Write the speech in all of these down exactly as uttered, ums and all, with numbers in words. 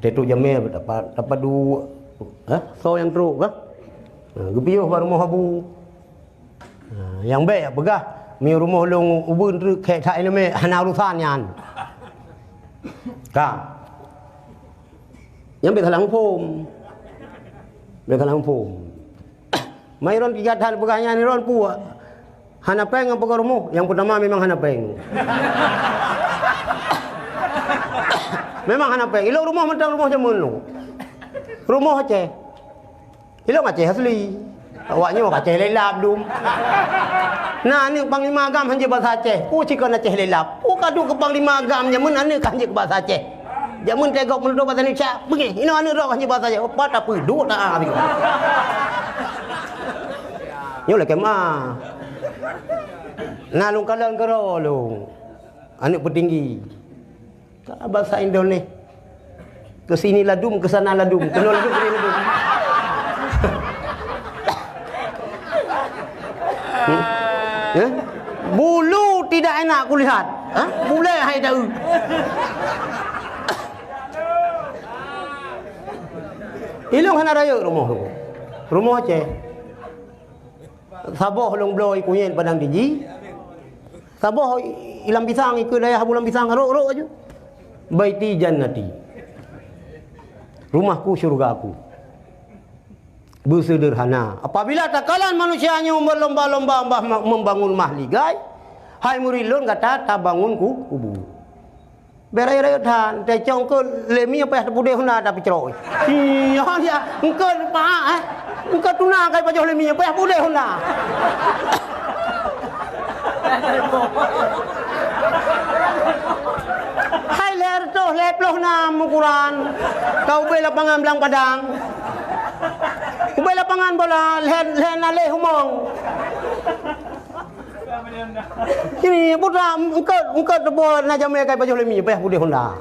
Teutôp jamé dapat, dapat duek. Ha? Soe nyang trok kah? Ha, geupiôh bak rumoh abu. Ha, nyang bék jak peugah, meunyoe rumoh lôn ubeuen treuk khék that ileumé, hana urusan nyan. Ka. Nyang bék salah muphom. Bék salah muphom. Mai ron tiga that peugah nyan ron puak. Hana péng nyang peugah rumoh, nyang peutama memang hana péng. Memang hana péng. Ilôn rumoh mantong rumoh jameun lôn. Rumoh Aceh. Ilôn Aceh asli. Awak nyoe Aceh lelap dum. Na aneuk panglima agam hanjeuet bahasa Aceh. Peue cikon Aceh lelap. Peue ka duek keu panglima agam jameun aneuk ka hanjeuet keu bahasa Aceh. Jameun teugob meunurot bahasa Indonesia, beungéh. Inoe aneuk droe ka hanjeuet bahasa Aceh. Pat tapeuduek na abih. Nyoe lakée ma. Na lôn kalon keudroe lôn. Aneuk peutinggi. Ka bahasa Indonesia. Ke sini ladum, ke sana ladum. Keunoe ladum, keunoe ladum. Hmm? Eh? Bulu tidak enak kulihat. Ha? Bulée hai daun. Ilôn hana rayeuk rumoh tu. Rumoh Aceh. Saboh lôn bloe i kunyét padang tiji. Saboh i lam pisang, ikeue dayah abu lam pisang, rok-rok aju. Baiti jannati. Rumahku syurgaku. Beuseudeurhana. Apabila takalon manusia nyoe meulomba-lomba bah ma-, membangun mahligai, hai murit lôn gata tabangun ku-, kubu. Bèk rayeuk-rayeuk that, teucok eungkôt lé mie payah teupudeh honda tapeucrok. Iya, iya, eungkôt paak, eh. Eungkôt tuna kai pajoh lé mie payah pudeh honda. Hai lhèe reutôh lhèe ploh nam ukuran. Ka ubé lapangan blang padang. Ubé lapangan bola lhèe, lhèe na lhèe humong. Kini putra eungkôt, eungkôt teuboh na jamé kai pajoh lé mie, payah pudeh honda.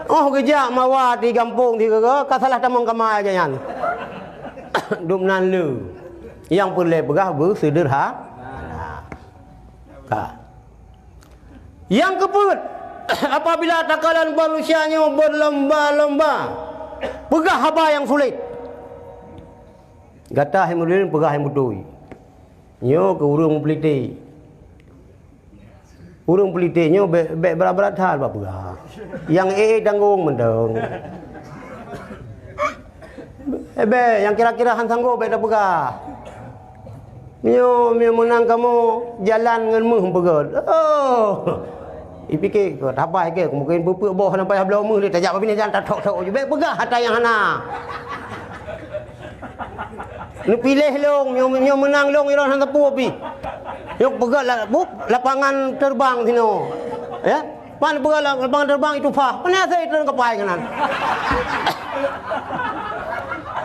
Oh geujak mawa di gampông di geue, ka salah tamong kama aja nyan. Dum nan le. Nyang peureulèe peugah beuseudeurha-, ka. Nyang keupeuet, apabila takalon manusia nyoe beulomba-lomba, peugah haba nyang sulet. Gata hai murit peugah nyang beutôi. Nyoe keu ureueng meupolitik. Ureueng politik nyoe bèk, bèk brat-brat that bak peugah. Nyang ék tanggong mantong. Eh, bèk, nyang kira-kira han sanggob bèk tapeugah. Nyoe, nyoe meunang kamoe jalan ngon méuh peugöt. Oh. Ipike, "Tabah ke, mungken peue-peue boh na payah bloe méuh lé, tajak bak binéh jalan tathok-thok ju." Bèk peugah ata nyang hana. Neupiléh lôn, nyoe, nyoe meunang lôn, iron hana teupeu pih. Nyoe peugah la-, bu-, lapangan terbang sinoe. Ya? Pan peugah la-, lapangan terbang itu pah. Pane asai turun kapai keunan.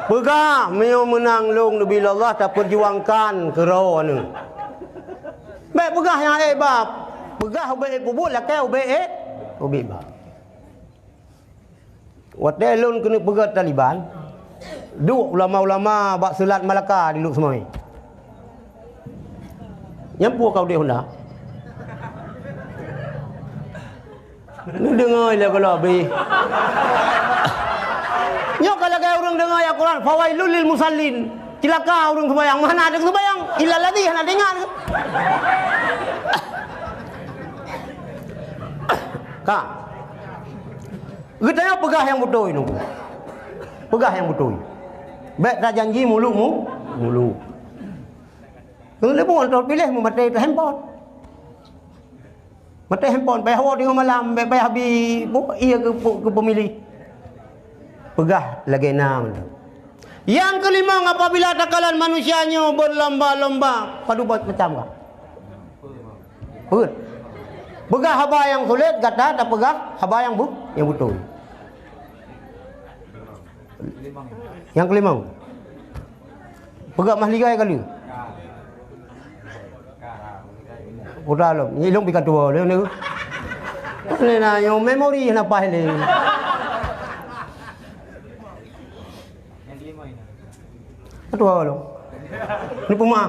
Peugah, meunyoe meunang lôn neubi lé Allah, tapeujuangkan keudroe aneuk. Bèk peugah nyang ék bab. Peugah ubé ék peubuet, lakèe ubé ék, ubé bab. Watèe lôn keuneuk peugöt Taliban, duek ulama-ulama bak Seulat Malaka di Lhokseumawe. Nyan peue ka udeb honda? Neudeungoe lé gohlom beh. Nyoe ka lagèe ureueng deungoe ayat Quran, "Fawailul lil musallin." Cilaka ureueng seumayang, meuhana deungoe seumayang, illal ladzi hana teuingat. Ka. Geutanyoe peugah nyang beutôi nyoe. Peugah nyang beutôi. Bèk tajanji muluk mu-, muluk. Keuneuk lé buet teupiléh meumaté teuh handphone. Maté handphone, payah woe teungoh malam, bèk payah bi, bu, iya keu, keu pemilih. Peugah lagèe na mantong. Nyang keulimong, apabila takalon manusia nyoe beulomba-lomba, padub macam kah? Peue? Peugah haba nyang sulet, gata tapeugah haba nyang bu-, nyang beutôi. Nyang keulimong. Peugah mahligai kali. Udah lom, nyi lom pika tua lé ni. Ni na nyong memori na pai lé. Tua lom. Ni puma.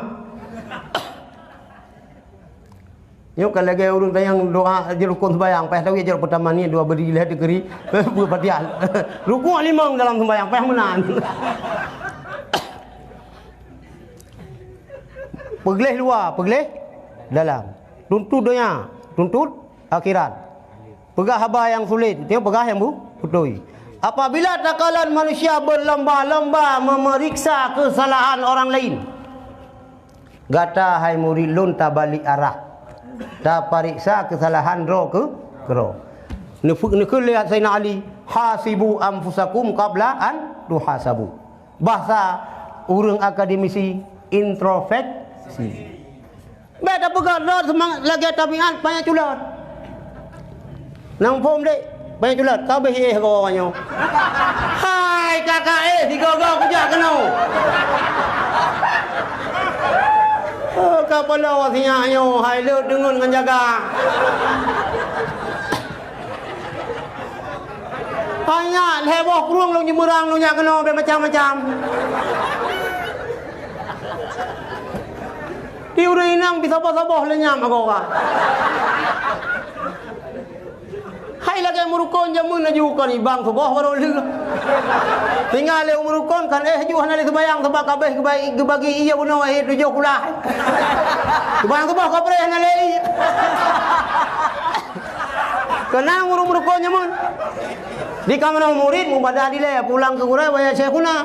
Nyoe ka lagèe ureueng tanyong doa jeuet rukon sembahyang, paih tawi jeuet pertama ni dua beri lhèe degree, beufatihah. Rukuk limong dalam sembahyang, paih meunan. Peugleh luwa, peugleh dalam. Tuntut donya, tuntut akhirat. Peugah haba nyang sulet, teuh peugah nyang bu-, beutôi. Apabila takalon manusia berlomba-lomba memeriksa kesalahan orang lain, gata hai murid lôn tabalek arah, tapareksa kesalahan droe keu-, keudroe. Neufeu-, neukheun lé Saidina Ali, "Hasibu anfusakum qabla an tuhasabu." Bahasa ureueng akademisi, introspeksi. Bèk tapeugah droe seumang-, lagèe tabiat panyöt culot. Nang phom dek, panyöt culot, ka abéh éh goe nyoe. Hai, ka ka éh sigoe-goe kujak keunoe. Oh, ka paloe sinyak nyoe, hai leuet deungon ngon jaga. Hai nyak, lhèe boh krueng lôn jimeurang lôn jak keunoe bèk macam-macam. Di ureueng inong pih saboh-saboh lé nyam agoe ka. Hai lagèe meurukon jameun laju kon ibang suboh barô lheueh. Tinggai lé meurukon kan éh ju hana lé seumayang sabab ka abéh geubai-, geubagi ié bunoe éh tujoh kulah. Seumayang suboh ka preh hana lé ié. Keunong ureueng meurukon jameun. Di kamoe murit mubadah dilèe pulang keu gurèe wahai syaikhuna.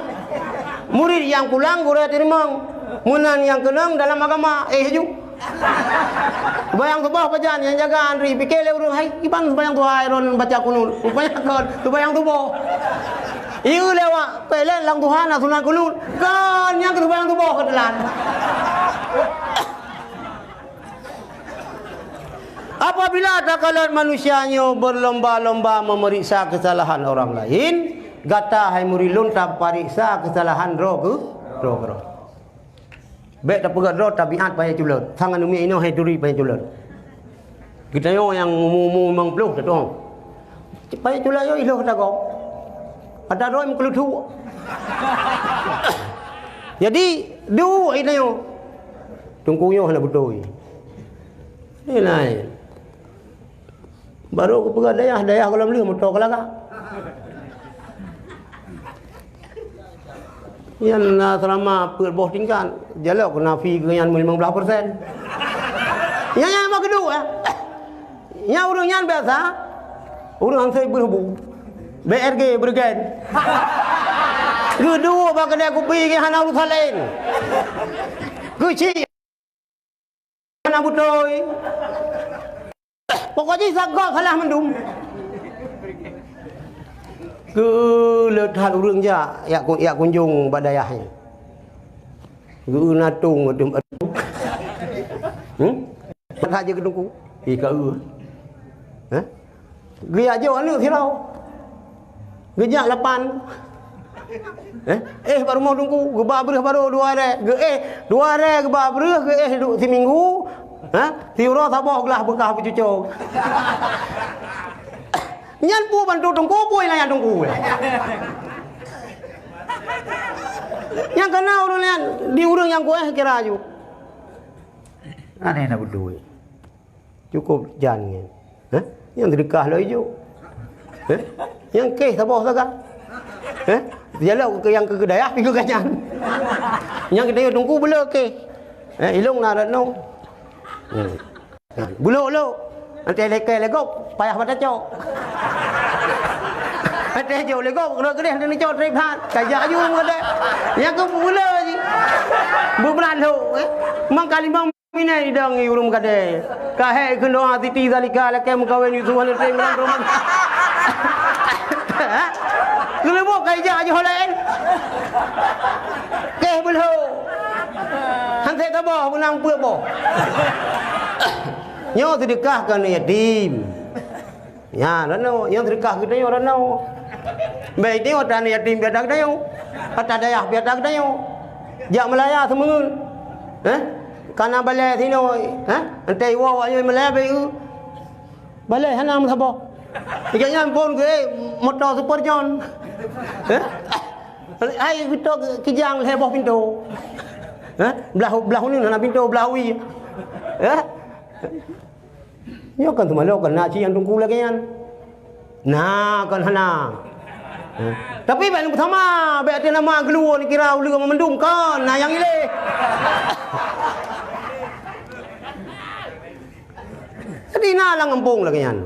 Murit nyang pulang gurèe teurimong. Meunan nyang keunong dalam agama, éh ju. Seumayang suboh pajan nyang jaga antri, pike lé ureueng, "Hai, kiban seumayang tuha droen baca kunut?" Rupanya kon seumayang suboh. Ieu lewat, pelan lam tuha na sunat kunut. Kon nyang keu seumayang suboh keuteulan. Apabila takalon manusia nyoe berlomba-lomba memeriksa kesalahan orang lain, gata hai murid lôn tapareksa kesalahan droe keu-, droe keudroe. Bèk tapeugah droe tabiat panyöt culot. Sang aneuk miet inoe hai turi panyöt culot. Geutanyoe nyang umu-umu limong ploh tatu'oh. Panyöt culot nyoe iloh tagoe. Ata droe meukeuleuthuk. Jadi, duek geutanyoe. Teungku nyoe hana beutôi. Ni laén. Barô geupeugah dayah, dayah gohlom lheueh moto ka lagak. Nyan na seurama peuet boh tingkat, jalok keu nafi geuh nyan meulimong blaih persen. Nyan, nyan mah geuduek, eh. Nyan ureueng nyan biasa, ureueng han sép beuh bu. B R G, Bergen. Geuduek bak keudè kupi geuh hana urusan laén. Keuchik. Hana beutôi. Pokok jih sagoe salah mandum. Keu le that ureueng jak, jak ku-, jak kunjong bak dayah nyan. Geu natong ateueh. Hmm? Pat that jeuet keu teungku. Ih, ka eu. Hah? Geujak jok aneuk sidroe. Geujak lapan. Eh, eh, bak rumoh teungku, geuba breuh barô dua rèk. Geu-, eh, dua rèk geuba breuh, geu-, eh, du-, siminggu. Ha? Siuroe saboh glah beukah beucuco. Nyan peue bantu teungku, peue nyan teungku. Nyang kana ureueng nyan, di ureueng nyang kueh kira aju. Aneh na beutôi. Cukôp jan nyan. Hah? Nyang seudeukah lom ijok. Hah? Nyang kéh saboh sagai. Hah? Sialok keu nyang keu dayah pih keu gobnyan. Nyang keu teungku beuleu kéh. Hah? Ilong na rot nyoe. Hmm. Beulok-lok. Nanti lekee legok, payah bak tacok. Nanti jok legok, rot keudeh nanti cok trép that. Kajak aju meugadai. Nyang keu beuleu jih. Beubrat lhok, eh. Mang kalimong Minai idong i ureueng meugadée. Ka hék keunoe Siti Zalika lakée meukawen Yusuf hana teurimong roman. Keuleubok ka ijak ajoh laén. Kéh beulho. Han sép saboh beunang peuet boh. Nyoe seudeukah keu aneuk yatim. Nyan, ranoe, nyang seudeukah geutanyoe ranoe. Bèk tanyoe ata yatim pih ata geutanyoe. Ata dayah pih ata geutanyoe. Jak meulaya seumeungeut. Heh? Kana balèe sinoe, heh? Enteuk iwoe awaknyoe meulaya bèk eu. Balèe hana meusaboh. Ijak nyan phon geuéh moto Super John. Heh? Hai geutok kijang lhèe boh pintoe. Heh? Blah, blah uneuen hana pintoe, blah wie. Heh? Nyoe kan teuma lôn kan na cit nyang teungku lagèe nyan. Na kan hana. Ha. Tapi bèk lôn sama, bèk até nama geuluwoe neukira uleue mandum kan, na nyang ilée. Jadi na lam gampông lagèe nyan.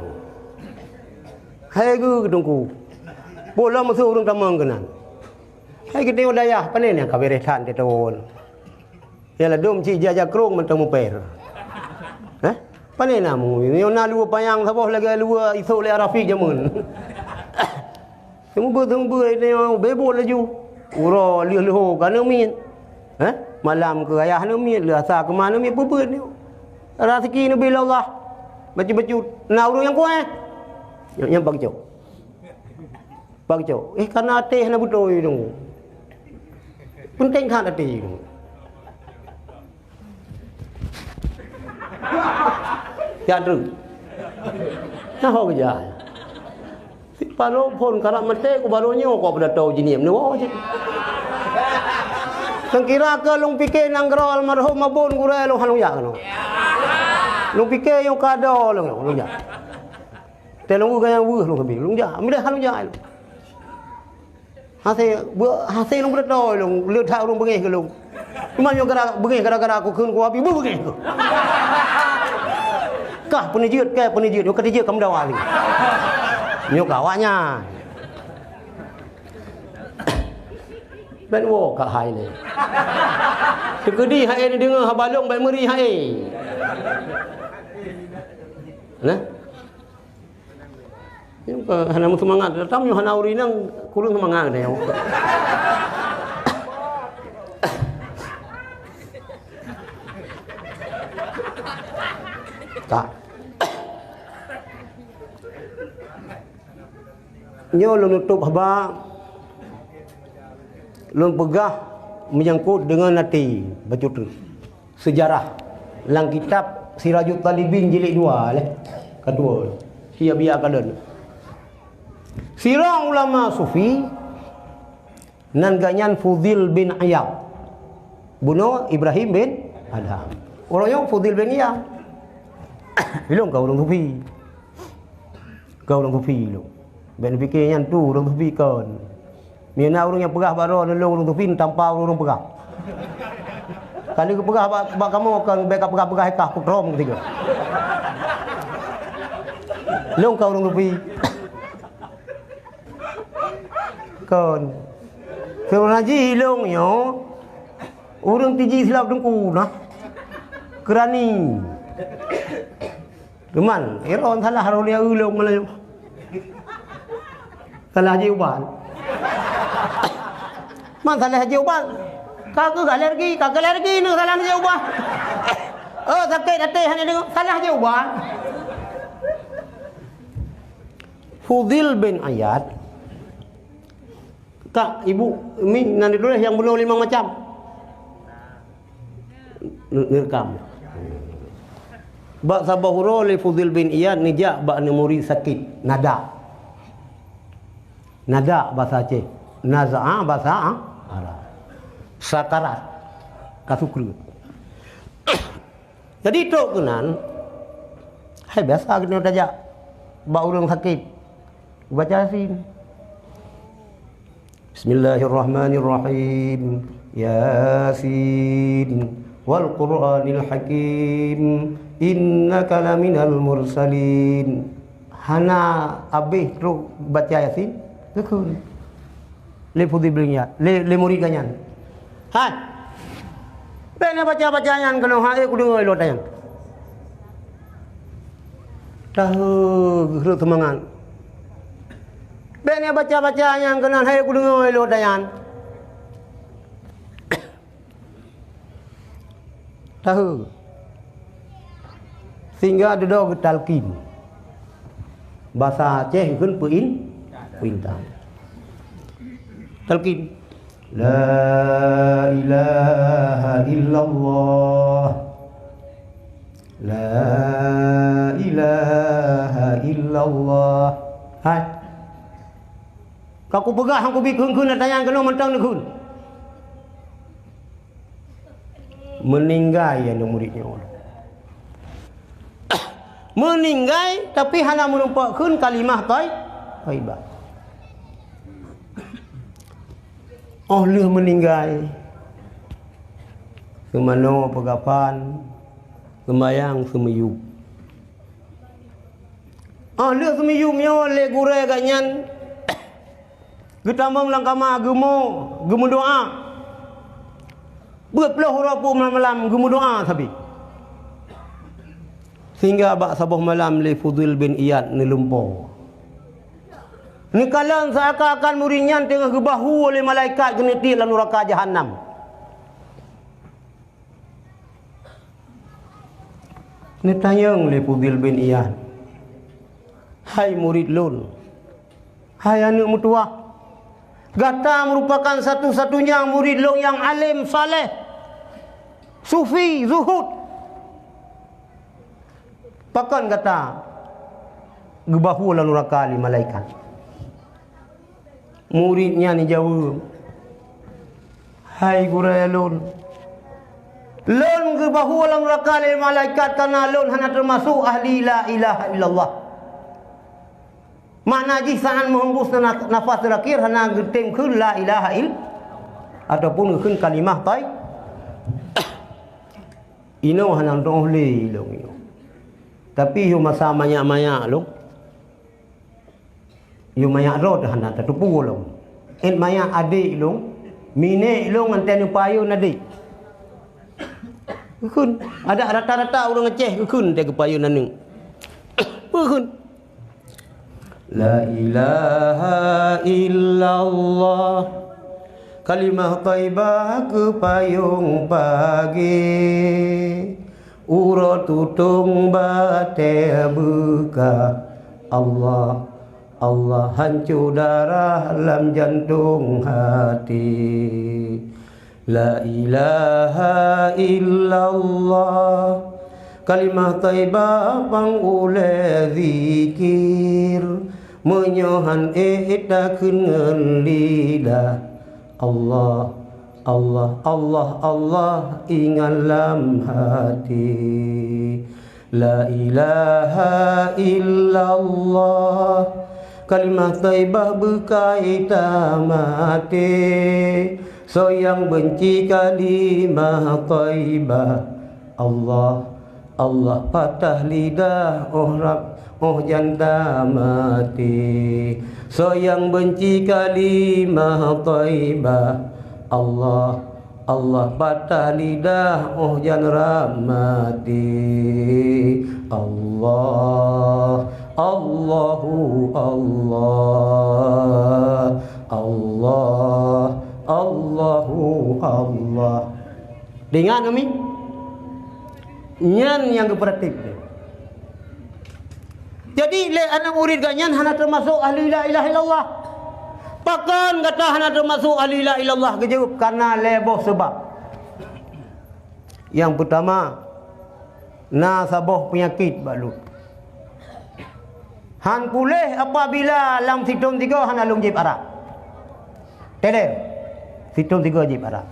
Hai geu teungku. Boh lom meusu ureueng tamong keunan. Hai geutanyoe dayah, pane nyan ka beureh that teuôn. Nyang ladôm cit jijak krông mantong muper. Hah? Pane na mu? Nyoe na luweue panyang saboh lagèe luweue isôk lé Arafi jameun. Seumeubeuet-seumeubeuet nyoe beuet laju. Uroe lheueh leuhô ka neumiet. Hah? Malam keu ayah neumiet, lheueh asa keu ma neumiet, peubeuet nyoe. Raseuki neubi lé Allah. Bacut-bacut. Na ureueng nyang kueh. Nyoe nyang bak cok. Bak cok, eh, kana até hana beutôi dong. Penting that até dong. Ya trok. Nah, ho keujah. Si palo phon karap maté ku baru nyoe kok beudatau jinim ni woe cit. Sengkira ke lôn pike nanggroe almarhum Abon Gurèe lôn hana jak keunoe. Lôn pike nyang kado lôn, lôn jak. Teuh lôn gaya weueh lôn sabe. Lôn jak, ambileh hana jak. Hase, beu-, hase lôn beutôi lôn, le that ureueng beungéh keu lôn. Cuma nyoe gara beungéh gara-gara aku kheun ku abi beu beungéh keu. Kah peunijeuet, kah peunijeuet, nyoe ka dijeuet ka meudawa lé. Nyoe ka awaknyan. Ben woe ka hai lé. Teukeudi hai neudeungoe haba lôn bèk meuri hai. Nah. Nyoe ka hana meuseumangat, tam nyoe hana ureueng inong kureueng seumangat nyoe. Tak. Nyoe lôn nutup haba, lôn peugah meunyangkot deungon até bacut treuk. Seujarah lam kitab Sirajut Talibin jilid dua lé. Keudua. Sia biya kalon. Sidroe ulama sufi nan geuhnyan Fudhil bin Iyad. Bunoe Ibrahim bin Adham. Ureueng nyoe Fudhil bin Iyad. Ilong ka ureueng sufi. Ka ureueng sufi ilong. Bèk neupike nyan tu ureueng sufi kon. Meunyoe na ureueng nyang peugah bak droe lôn ureueng sufi, tampa ureueng peugah. Ka lheueh geupeugah bak, bak kamoe kon bèk kapeugah-peugah ikah putrom keu sigoe. Lôn ka ureueng sufi. Kon. Seureueng jih ilong nyoe, ureueng tiji silap teungku nah. Keurani. Teuma, iron salah roh lia ulông malam. Salah jih ubat. Man salah jih ubat. Ka keuh alergi, ka keuh alergi nyoe salah jih ubat. Oh, sakét até hana deungoe, salah jih ubat. Fudhil bin Iyad. Kak, ibu, mi nan dituléh nyang bunoe limong macam. Neu-, neureukam. Bak saboh uroe lé Fudhil bin Iyad neujak bak aneuk murit sakét, nadak. Nadak basa Aceh, nazaa basa Arab. Sakarat, ka sukreut. Jadi trok keunan, hai biasa keunoe tajak bak ureueng sakét, baca Yasin. Bismillahirrahmanirrahim. Yasin, wal Qur'anil Hakim, innaka laminal mursalin. Hana abéh trok baca Yasin, geukheun lé Fudhil bin Iyad, lé, lé murit geuhnyan. Hai! Bèk neubaca-baca nyan keunoe, hai kudeungoe ilôn tanyan. Tahe, geukheun seumangat. Bèk neubaca-baca nyan keunoe, hai kudeungoe ilôn tanyan. Tahe. Sehingga dudoe geutalkin. Basa Aceh geukheun peuin-, peuintah. Talkin. La ilaha illallah. La ilaha illallah. Hai. Ka kupeugah hana kubi kheun-kheun, tanyan keunoe mantong neukheun. Meuninggai aneuk murit nyoe. Meuninggai, tapi hana meurumpok kheun kalimah thoi-, thaibah. Óh lheueh meuninggai, seumanoe peukafan, seumayang seumiyueb. Óh lheueh seumiyueb nyoe lé gurée geuh nyan, geutamong lam kama geumo, geumeudoá. Peuet ploh uroe peuet malam geumeudoá sabe. Sehingga bak saboh malam lé Fudhail bin Iyad neulumpoe. Neukalon seuakan-akan murit nyan teungoh geubahue lé malaikat geuneutik lam nuraka jahanam. Neutanyong lé Fudhail bin Iyad, "Hai murit lôn, hai aneuëk meutuwah, gata meurupakan satu-satunya murit lôn nyang além, saleh, sufi, zuhud. Pakon gata geubahue lam nuraka lé malaikat?" Murit nyan jaweueb, "Hai gurée lôn, lôn geubahue lam nuraka lé malaikat kareuna lôn hana teumasok ahli la ilaha illallah." Makna jih saat meuhembus na-, nafas teurakhir hana geutem kheun la ilaha ill-, ataupun geukheun kalimah thoi-, inoe hana teuoh lé lôn inoe. Tapi yoh masa manyak-manyak lôn, yoh manyak droe teuh hana tateupeue lôn. Ét manyak adék lôn, minék lôn ngon teuh neupayeuen adék. Geukheun, adak rata-rata ureuëng Aceh geukheun teuh geupayeuen aneuëk. Geukheun. La ilaha illallah, kalimah thaibah geupayong pagée. Uroe tutong batée beuka, Allah, Allah hanco darah lam jantong hati. La ilaha illallah, kalimah thaibah pang ulée zikir. Meunyoe han ék takheun ngon lidah, Allah, Allah, Allah, Allah ingat lam hati. La ilaha illallah, kalimah thaibah beukai tamaté. Soe nyang beunci kalimah thaibah, Allah, Allah patah lidah, óh rab, óh jan tamaté. Soe nyang beunci kalimah thaibah, Allah, Allah patah lidah, óh jan rab maté. Allah, Allahu Allah, Allah, Allahu Allah. Teuingat kami? Nyan nyang geupeuratéb. Jadi, lé aneuëk murit geuh nyan hana teumasok ahli la ilaha illallah. Pakon gata hana teumasok ahli la ilaha illallah? Geujaweueb, kareuna lhée boh sabab. Nyang peutama, na saboh peunyakét bak lôn. Han puléh apabila lam sithon sigoe hana lôn jieb arak. Teudeue, sithon sigoe jieb arak.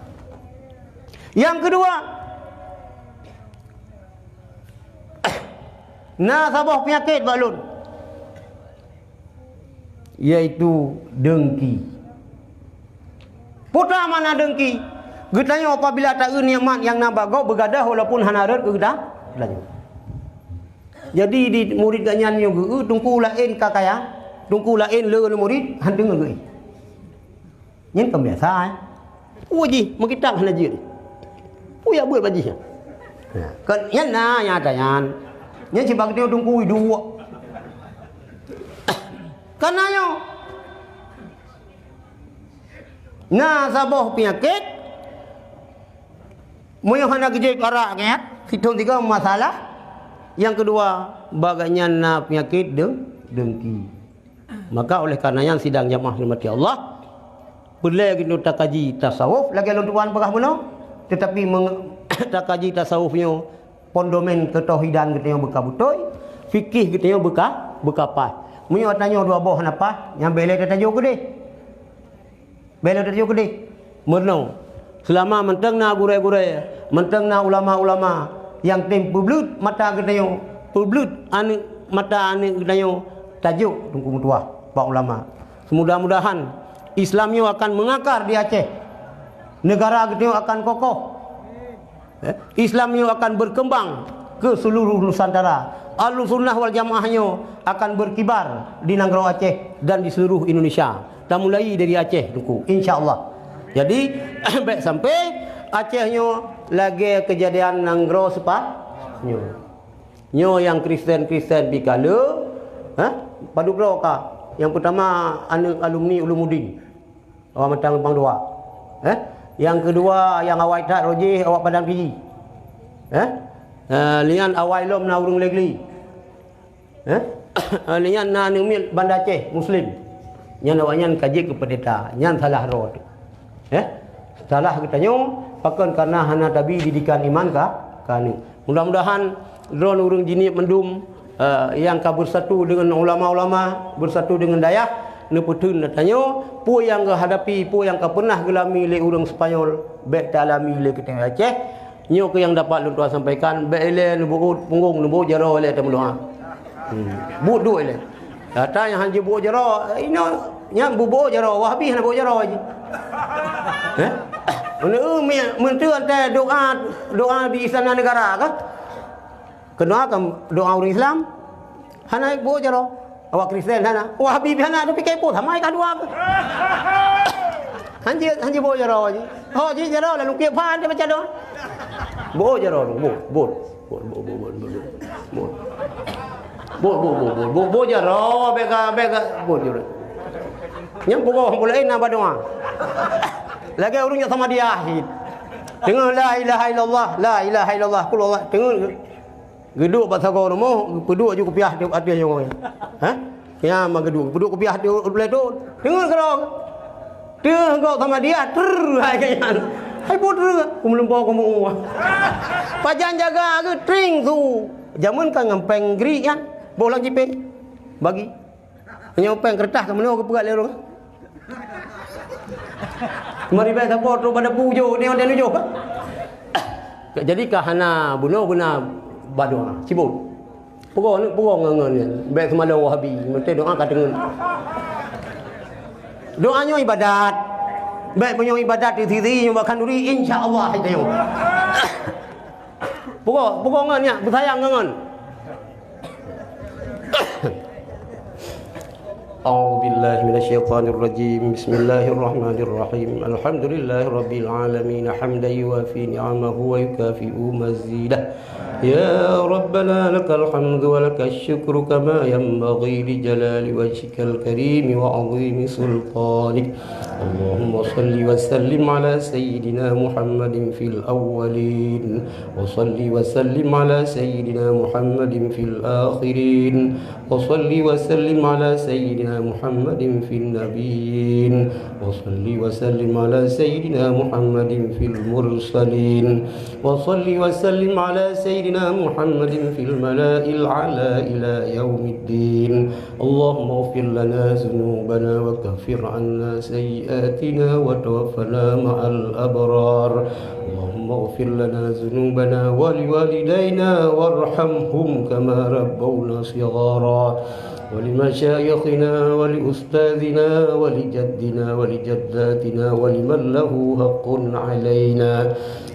Nyang keudua, na saboh peunyakét bak lôn, yaitu deungki. Peue makna deungki? Geutanyoe apabila taeu nikmat nyang na bak gob beugadôh walaupun hana rhot keu geuta-, geutanyoe. Jadi di murit geuh nyan nyoe geu-, teungku laén ka kaya, teungku laén le murit, han deungoe geu-, Nyan kan biasa, eh. Peue jih meukitab hana jeuet. Peue jak beuet bak jih nyan? Kan nyan na nyang ata nyan. Nyan sibak geutanyoe teungku duek. Kan na nyoe. Na saboh peunyakét, meunyoe hana geujieb arak nyan, sithon sigoe masalah. Nyang keudua, bak geuh nyan na peunyakét deung-, deungki. Maka oleh karena nyan sidang jamaah rahmati Allah, peureulée geutanyoe takaji tasawuf lagée lôn tuan peugah bunoe, tetapi meng-, takaji tasawuf nyoe pondomen keutauhidan geutanyoe beuka beutôi, fikih geutanyoe beuka, beuka paih. Meunyoe tanyoe dua boh hana paih, nyan bèk lé tatajoe keudeh. Bèk lé tatajoe keudeh. Meurunoe, seulama mantong na gurée-gurée, mantong na ulama-ulama nyang tem peubleut mata geutanyoe, Peubleuet aneuëk mata aneuëk geutanyoe tajok Teungku meutuah bak ulama. Mudah-mudahan Islam nyoe akan mengakar di Aceh. Negara geutanyoe akan kokoh. Eh, Islam nyoe akan berkembang ke seluruh Nusantara. Ahlussunnah wal Jamaah nyoe akan berkibar di nanggroe Aceh dan di seluruh Indonesia. Tamulai dari Aceh, Teungku, insya Allah. Jadi, bék sampai Aceh nyoe lagée keujadian nanggroe Sepa-, nyoe. Nyoe nyang Kristen-Kristen pih ka le, ha? Padub droe ka. Nyang peutama aneuëk alumni Ulumuddin, awak Matang Simpang Dua. Eh? Nyang keudua nyang awai that roh jih awak Padang Kiji. Eh? Eh, lian awai lom na ureuëng Legli. Eh? Lian na aneuëk miet Banda Aceh Muslim. Nyan awaknyan ka jeuet keu peundeta. Nyan salah droe teuh. Eh? Salah geutanyoe, pakon? Karena hana tabi didikan iman ka, ka aneuëk. Mudah-mudahan droen ureuëng Jeunieb mandum, eh, nyang ka beusatu deungon ulama-ulama, beusatu deungon dayah, neupeutheun tanyoe, peue nyang geuhadapi, peue nyang ka peunah geulami lé ureuëng Spanyol, bék taalami lé geutanyoe Aceh. Nyoe keuh nyang dapat lôn tuan sampaikan, bék ilée neubeuôt punggong, neubeuôt jaroe ilée tameudoá. Hmm. Buet duek ilée. Gata nyang han jibeuôt jaroe, inoe nyan bubeuôt jaroe, Wahabi hana beuôt jaroe jih. Eh? Meunteuan teuh doa, doa di istana negara kah? Keunoe kan doa ureuëng Islam. Hana beuôt jaroe. Awak Kristen hana. Wahabi pih hana, tapi kepo sama ka dua. Hanjeuet, hanjeuet beuôt jaroe jih. Ho jih jaroe lalu kiep phan dia baca doa. Beuôt jaroe, beuôt, beuôt. Beuôt, beuôt, beuôt, beuôt, beuôt. Beuôt, beuôt, beuôt, beuôt, beuôt, beuôt jaroe, bék ka, bék ka, beuôt jaroe. Nyang pukon pula na badoa. Lagée ureuëng nyang sama dia. Teungoh la ilaha illallah, la ilaha illallah, qul huwallah. Teungoh. Geuduek bak sagoe rumoh, peuduek ju kupiah di ateueh nyoe. Ha? Nyan mah geuduek, peuduek kupiah di ulée tôt. Deungon keudroe. Teuh gob sama dia, trrr, hai ka nyan. Hai buet trrr, ku meulumpo ku meu. Pajan jaga geu tring su. Jameun ka ngon péng gri nyan, boh lam jipéng. Bagi. Meunyoe péng keureutah ka meunoe geupeugah lé ureuëng. Meuribée sapo trok bak dapu jok, ni ondeh nujoh. Jadi ka hana bunoe beuna badoe. Sibuk. Peugah ni, peugah ngon, ngon ni. Bék seumalong Wahabi, meuntée doa ka teungeut. Doa nyoe ibadat. Bék meunyoe ibadat di sisi nyoe bak khanduri, insya Allah itu. Pukul, pukul ngon nyak, beusayang ngon. أعوذ بالله من الشيطان الرجيم. بسم الله الرحمن الرحيم. الحمد لله رب العالمين، حمدا يوافي نعمه ويكافئ مزيده. يا ربنا لك الحمد ولك الشكر كما ينبغي لجلال وجهك الكريم وعظيم سلطانك. اللهم صل وسلم على سيدنا محمد في الأولين، وصل وسلم على سيدنا محمد في الآخرين، وصل وسلم على سيدنا محمد في النبيين، وصل وسلم على سيدنا محمد في المرسلين، وصل وسلم على سيدنا محمد في الملأ الأعلى إلى يوم الدين. اللهم اغفر لنا ذنوبنا وكفر عنا سيئاتنا وتوفنا مع الأبرار. اللهم اغفر لنا ذنوبنا ولوالدينا وارحمهم كما ربونا صغارا. ولمشايخنا ولأستاذنا ولجدنا ولجداتنا ولمن له حق علينا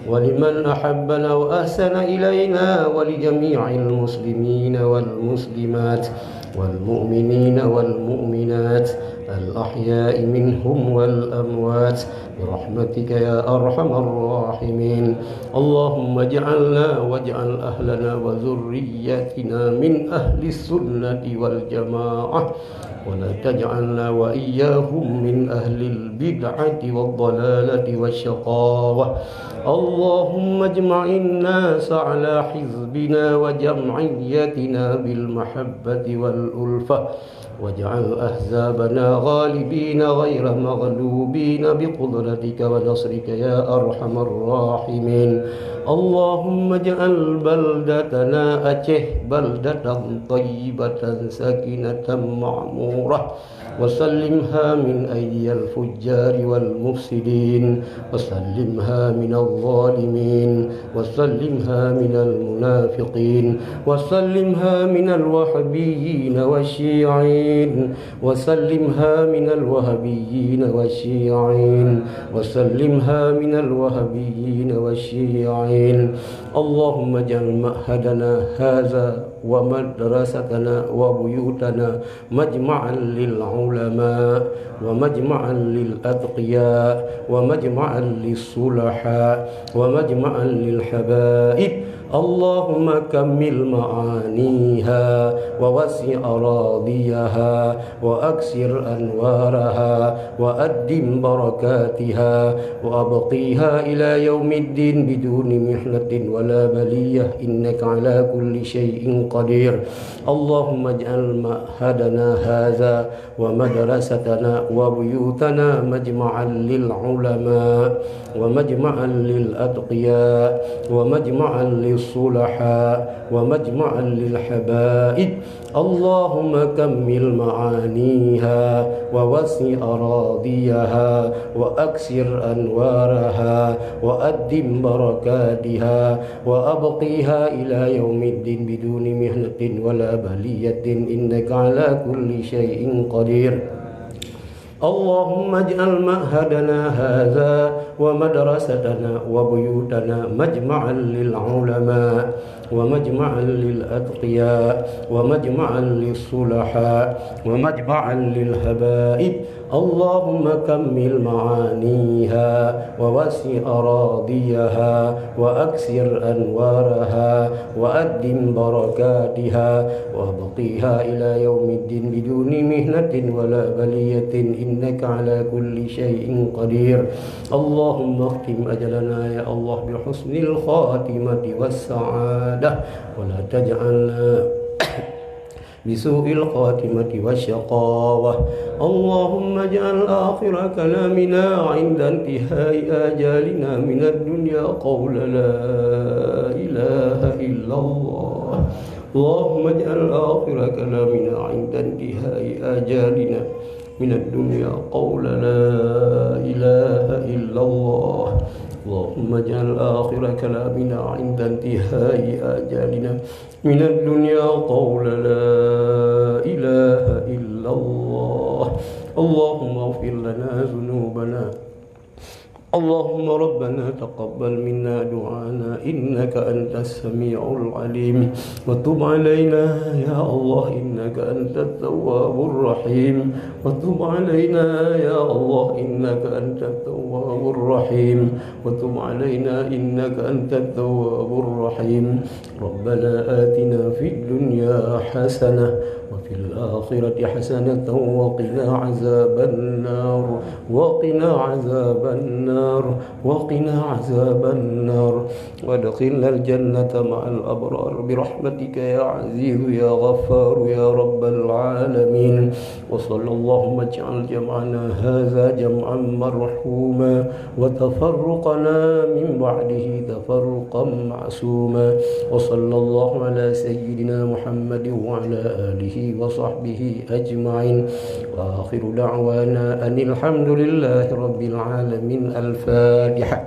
ولمن أحبنا وأحسن إلينا ولجميع المسلمين والمسلمات والمؤمنين والمؤمنات الأحياء منهم والأموات برحمتك يا أرحم الراحمين. اللهم اجعلنا واجعل أهلنا وذرياتنا من أهل السنة والجماعة، ولا تجعلنا وإياهم من أهل البدعة والضلالة والشقاوة. اللهم اجمع الناس على حزبنا وجمعيتنا بالمحبة والألفة، واجعل أحزابنا غالبين غير مغلوبين بقدرتك ونصرك يا أرحم الراحمين. اللهم اجعل بلدتنا أتيه بلدة طيبة سكينة معمورة، وسلمها من أيدي الفجار والمفسدين، وسلمها من الظالمين، وسلمها من المنافقين، وسلمها من الوهابيين والشيعيين، وسلمها من الوهابيين والشيعيين، وسلمها من الوهابيين والشيعيين. اللهم اجعل معهدنا هذا ومدرستنا وبيوتنا مجمعا للعلماء، ومجمعا للأتقياء، ومجمعا للصلحاء، ومجمعا للحبائب. اللهم كمل معانيها ووسع أراضيها وأكثر أنوارها وأدم بركاتها وأبقيها إلى يوم الدين بدون محنة ولا بلية، إنك على كل شيء قدير. اللهم اجعل معهدنا هذا ومدرستنا وبيوتنا مجمعا للعلماء، ومجمعا للأتقياء، ومجمعا للصلحاء، ومجمعا للحبائب. اللهم كمل معانيها ووسع أراضيها وأكثر أنوارها وأدم بركاتها وأبقيها إلى يوم الدين بدون محنة ولا بلية، إنك على كل شيء قدير. اللهم اجعل معهدنا هذا ومدرستنا وبيوتنا مجمعا للعلماء، ومجمعا للأتقياء، ومجمعا للصلحاء، ومجمعا للحبائب. اللهم كمل معانيها ووسع أراضيها وأكثر أنوارها وأدم بركاتها وأبقيها إلى يوم الدين بدون محنة ولا بلية، إنك على كل شيء قدير. اللهم اختم أجلنا يا الله بحسن الخاتمة والسعادة، ولا تجعلنا بسوء الخاتمة والشقاوة. اللهم اجعل آخر كلامنا عند انتهاء آجالنا من الدنيا قول لا إله إلا الله. اللهم اجعل آخر كلامنا عند انتهاء آجالنا من الدنيا قول لا إله إلا الله. اللهم اجعل آخر كلامنا عند انتهاء آجالنا من الدنيا قول لا إله إلا الله. اللهم اغفر لنا ذنوبنا. اللهم ربنا تقبل منا دعانا إنك أنت السميع العليم، وتب علينا يا الله إنك أنت التواب الرحيم، وتب علينا يا الله إنك أنت التواب الرحيم، وتب علينا إنك أنت التواب الرحيم. ربنا آتنا في الدنيا حسنة وفي الآخرة حسنة وقنا عذاب النار، وقنا عذاب النار، وقنا عذاب النار. وأدخلنا الجنة مع الأبرار برحمتك يا عزيز يا غفار يا رب العالمين. وصلى اللهم اجعل جمعنا هذا جمعا مرحوما وتفرقنا من بعده تفرقا معصوما. وصلى الله على سيدنا محمد وعلى آله وصحبه أجمعين. وآخر دعوانا أن الحمد لله رب العالمين. الفاتحة.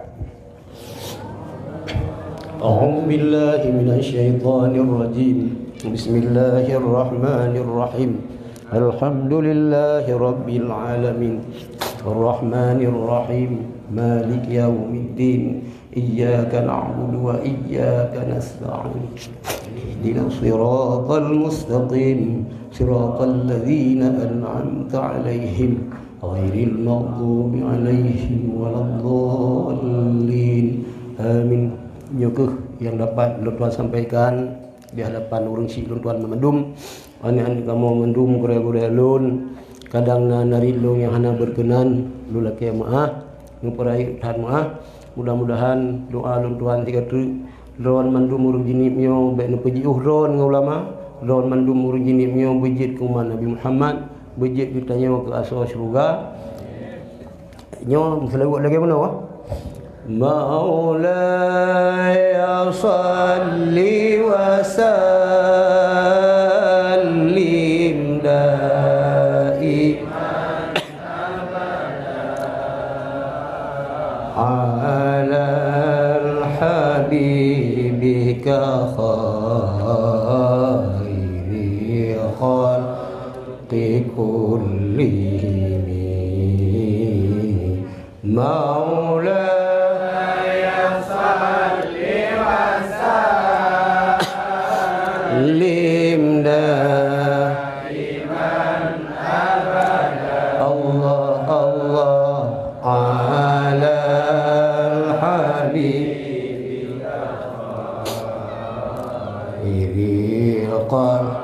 أعوذ بالله من الشيطان الرجيم. بسم الله الرحمن الرحيم. الحمد لله رب العالمين. الرحمن الرحيم. مالك يوم الدين. إياك نعبد وإياك نستعين. اهدنا الصراط المستقيم. صراط الذين أنعمت عليهم. غير المغضوب عليهم ولا الضالين. آمين. Nyoe kheueh nyang dapat lôn tuan sampaikan di hadapan ureuëng syik lôn tuan mandum. Aneuk-aneuk kamoe mandum, gurée-gurée lôn, kadang na narit lôn nyang hana beukeunan, lôn lakée meuáh, neupeurayeuk that meuáh. Mudah-mudahan doa lôn tuan sigoe treuk, droe mandum ureuëng jineuk nyoe bék neupeujiôh droe ngon ulama, droe mandum ureuëng jineuk nyoe beujeuet keu umat Nabi Muhammad, beujeuet geutanyoe keu asoe syeuruga. Nyoe meuseulaweuet lagée meunoe. مولاي صل وسلم دائما على حبيبك خير خلق كلهم. مولاي صل وسلم دائما أبدا. الله الله على حبيبك خير خلق.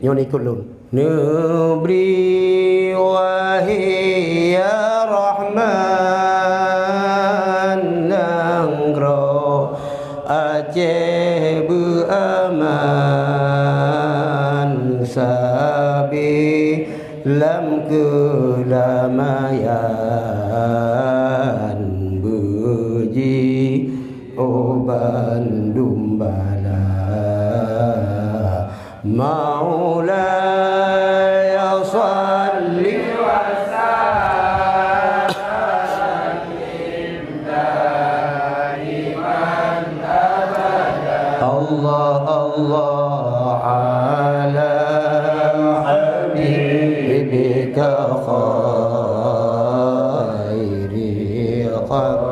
Nyoe ikot lôn. Neubri wahé ya Rahman nanggroe Aceh beuaman sabe lam keudamaian beuji oh bandum bala. مولاي صل وسلم دائما أبدا. الله الله على حبيبك خير خلق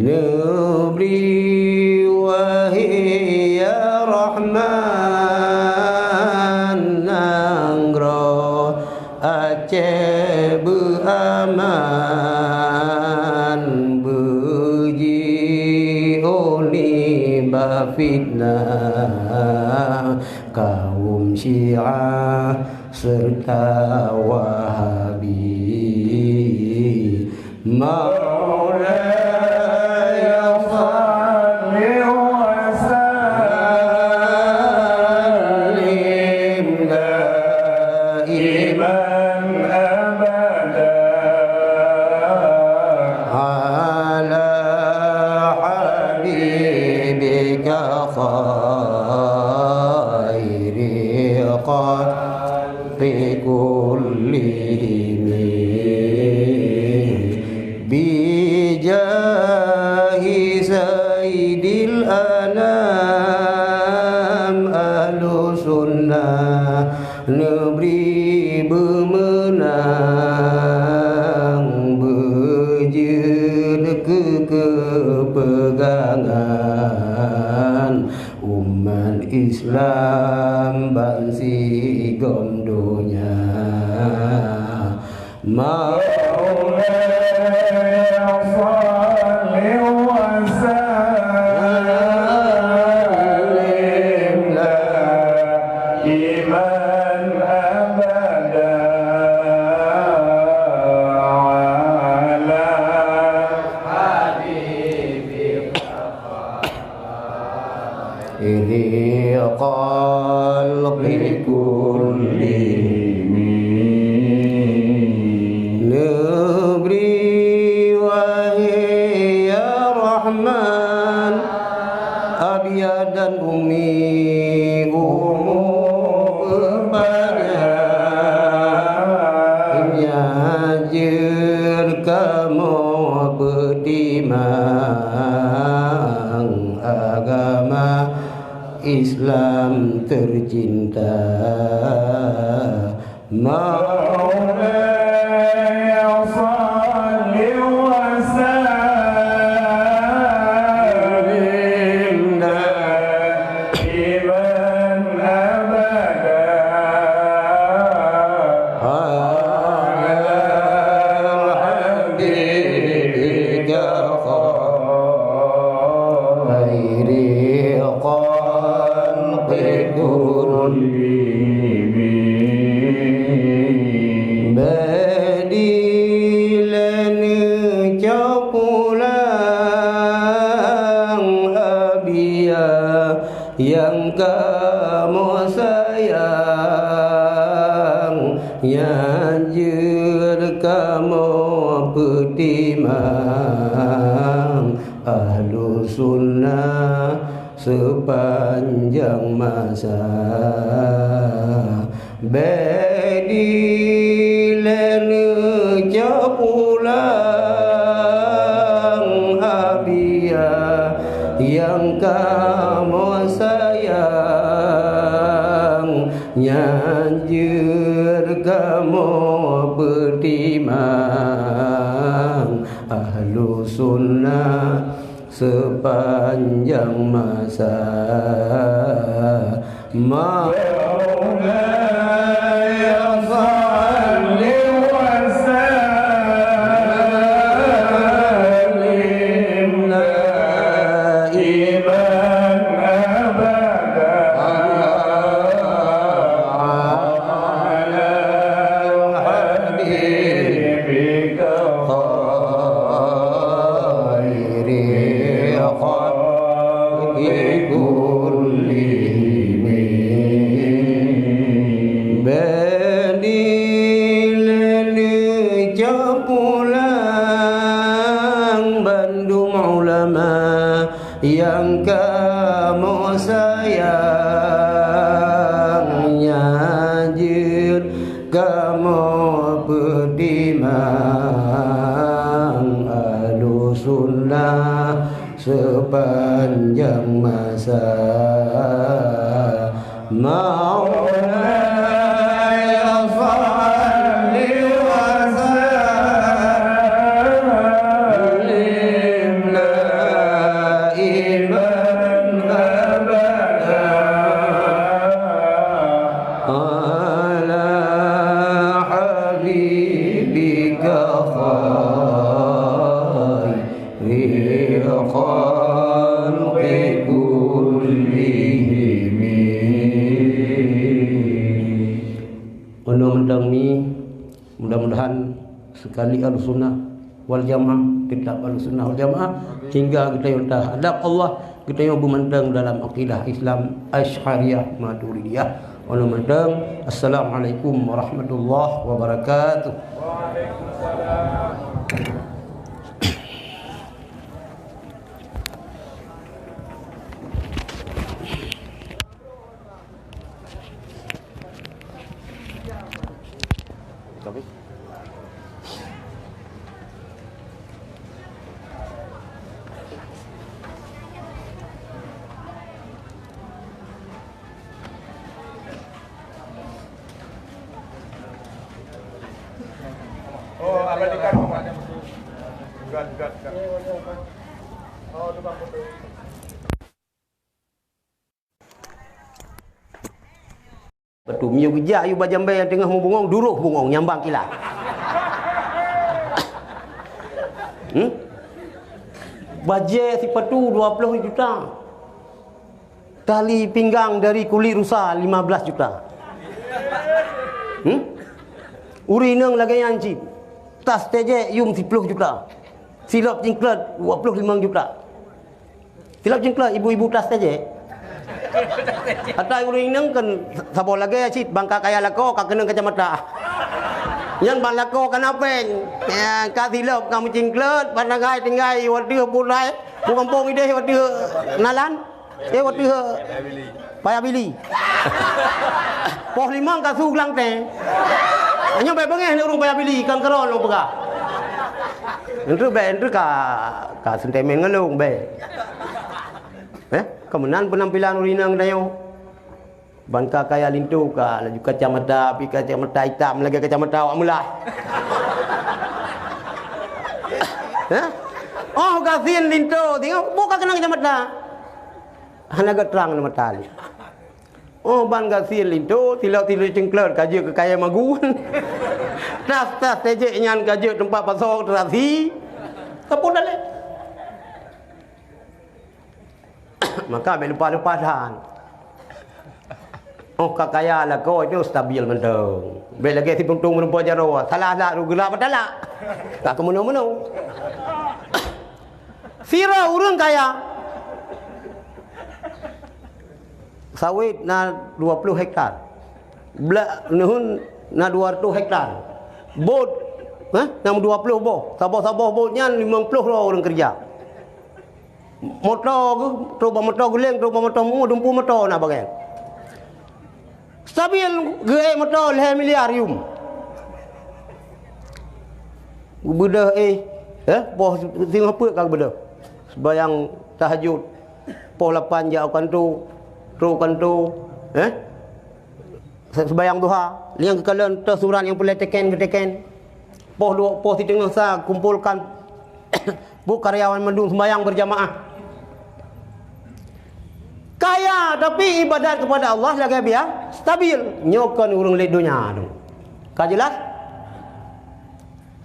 Neubri wahé ya Rahman nanggroe Aceh beuaman beuji oh nibak fitnah kaum Syiah serta Wahabi. مولاي صل وسلم دائما أبدا على حبيبك خير خلق كلهم بجاه سيد الأنام أهل السنة neubri beumeunang beujeuet keu keupeugangan umat Islam bansigom donya. مولاي صل وسلم دائما أبدا على حبيبك خير خلق كلهم. Neubri wahé ya Rahman, Abi dan Umi umu peupanjang, nyang jeuet kamoe beutimang agama Islam tercinta. مولاي صل وسلم دائما أبدا على حبيبك خير خلق كلهم. Badi lé neucok pulang Abi ya Nyang kamoe sayang, nyan jeuet kamoe peutimang, Ahlussunnah sepanjang masa. Bék dilée neucok pulang Habibie nyang kamoe sayang, nyan jeuet kamoe peutimang, Ahlussunnah sepanjang masa. Maulaya salli wa sallim daiman abada ala habibika khairil khalqi kullihim. Bék dilée neucok pulang bandum ulama nyang kamoe sayang, nyan jeuet kamoe peutimang, Ahlussunnah sepanjang masa. Maulaya salli wa sallim daiman abada ala habibika khairil khalqi kullihim. Unoe mantong mi, mudah-mudahan sekali Ahlussunnah wal Jamaah, tetap Ahlussunnah wal Jamaah, sehingga geutanyoe tahadap Allah, geutanyoe beumantong dalam akidah Islam Asy'ariyah Maturidiyah. Unoe mantong, assalamualaikum warahmatullahi wabarakatuh. Oh, abadikan. Bukan, bukan, bukan. Oh, tukang foto. Beutôi, meunyoe geujak yue bajambée nyang teungoh meubungong, duroh bungong nyang bang kilat. Hmm? Bajée sipatu dua ploh juta. Tali pinggang dari kulit rusa lima belas juta. Hmm? Ureueng inong lagée nyan cit. Tas tejek yum siploh juta. Silop cingklot dua ploh limong juta. Silop cingklot ibu-ibu tas tejek. Ata ureueng inong kan saboh lagée cit, ban ka kaya lakoe ka keunong kacamata. Nyan ban lakoe ka na péng. Ya, ka silop ka meucingklot, ban tinggai-tinggai watée pulai, bu gampông ideh watée nalan. Eh, watée payah bili. Poh limong ka su geulangtée. Nyoe bék beungéh ureueng payah bili, kan keurong lôn peugah. Enteuk bék, enteuk ka, ka sentimen ngon lôn bék. Eh, ka meunan peunampilan ureueng inong tanyoe. Ban ka kaya linto ka laju kacamata, pi kacamata itam lagée kacamata awak meulah. Hah? Oh, gasien linto, tengok, bu ka keunong kacamata. Hana geutrang lé mata lé. Oh, ban gasien linto, tilok-tilok cingklot ka jeuet keu kayée magun. Tas-tas tejek nyan ka jeuet teumpat pasoe terasi. Sapeue dalé? Maka bék lupa-lupa that. Oh, ka kaya lakoe nyoe stabil mantong. Bék lagée si puntông meureumpok jaroe, salah-salah rôh geulak meutalak. Ka keumeunoe-meunoe. Sidroe ureueng kaya. Sawét na dua ploh hektar. Blah neuheun na dua ratus hektar. Bot, eh, na dua ploh boh. Saboh-saboh bot nyan limong ploh droe ureuëng keureuja. Moto geuh, trok bak moto geuléng, trok bak moto mu, dumpu moto na bagai. Stabil geuék moto lhée miliar yum. Geubeudôh, eh, eh, poh singoh peuet ka geubeudôh. Sembahyang tahajud, poh lapan jak u kanto, trok u kanto, eh, se-, sembahyang duha. Nyang geukalon toh surat nyang peureulée teken geuteken. Poh dua, poh siteungoh sa kumpolkan bu karyawan mandum sembahyang berjamaah. Kaya, tapi ibadat kepada Allah lagée biasa, stabil. Nyoe kon ureuëng lét donya tu. Ka jelas?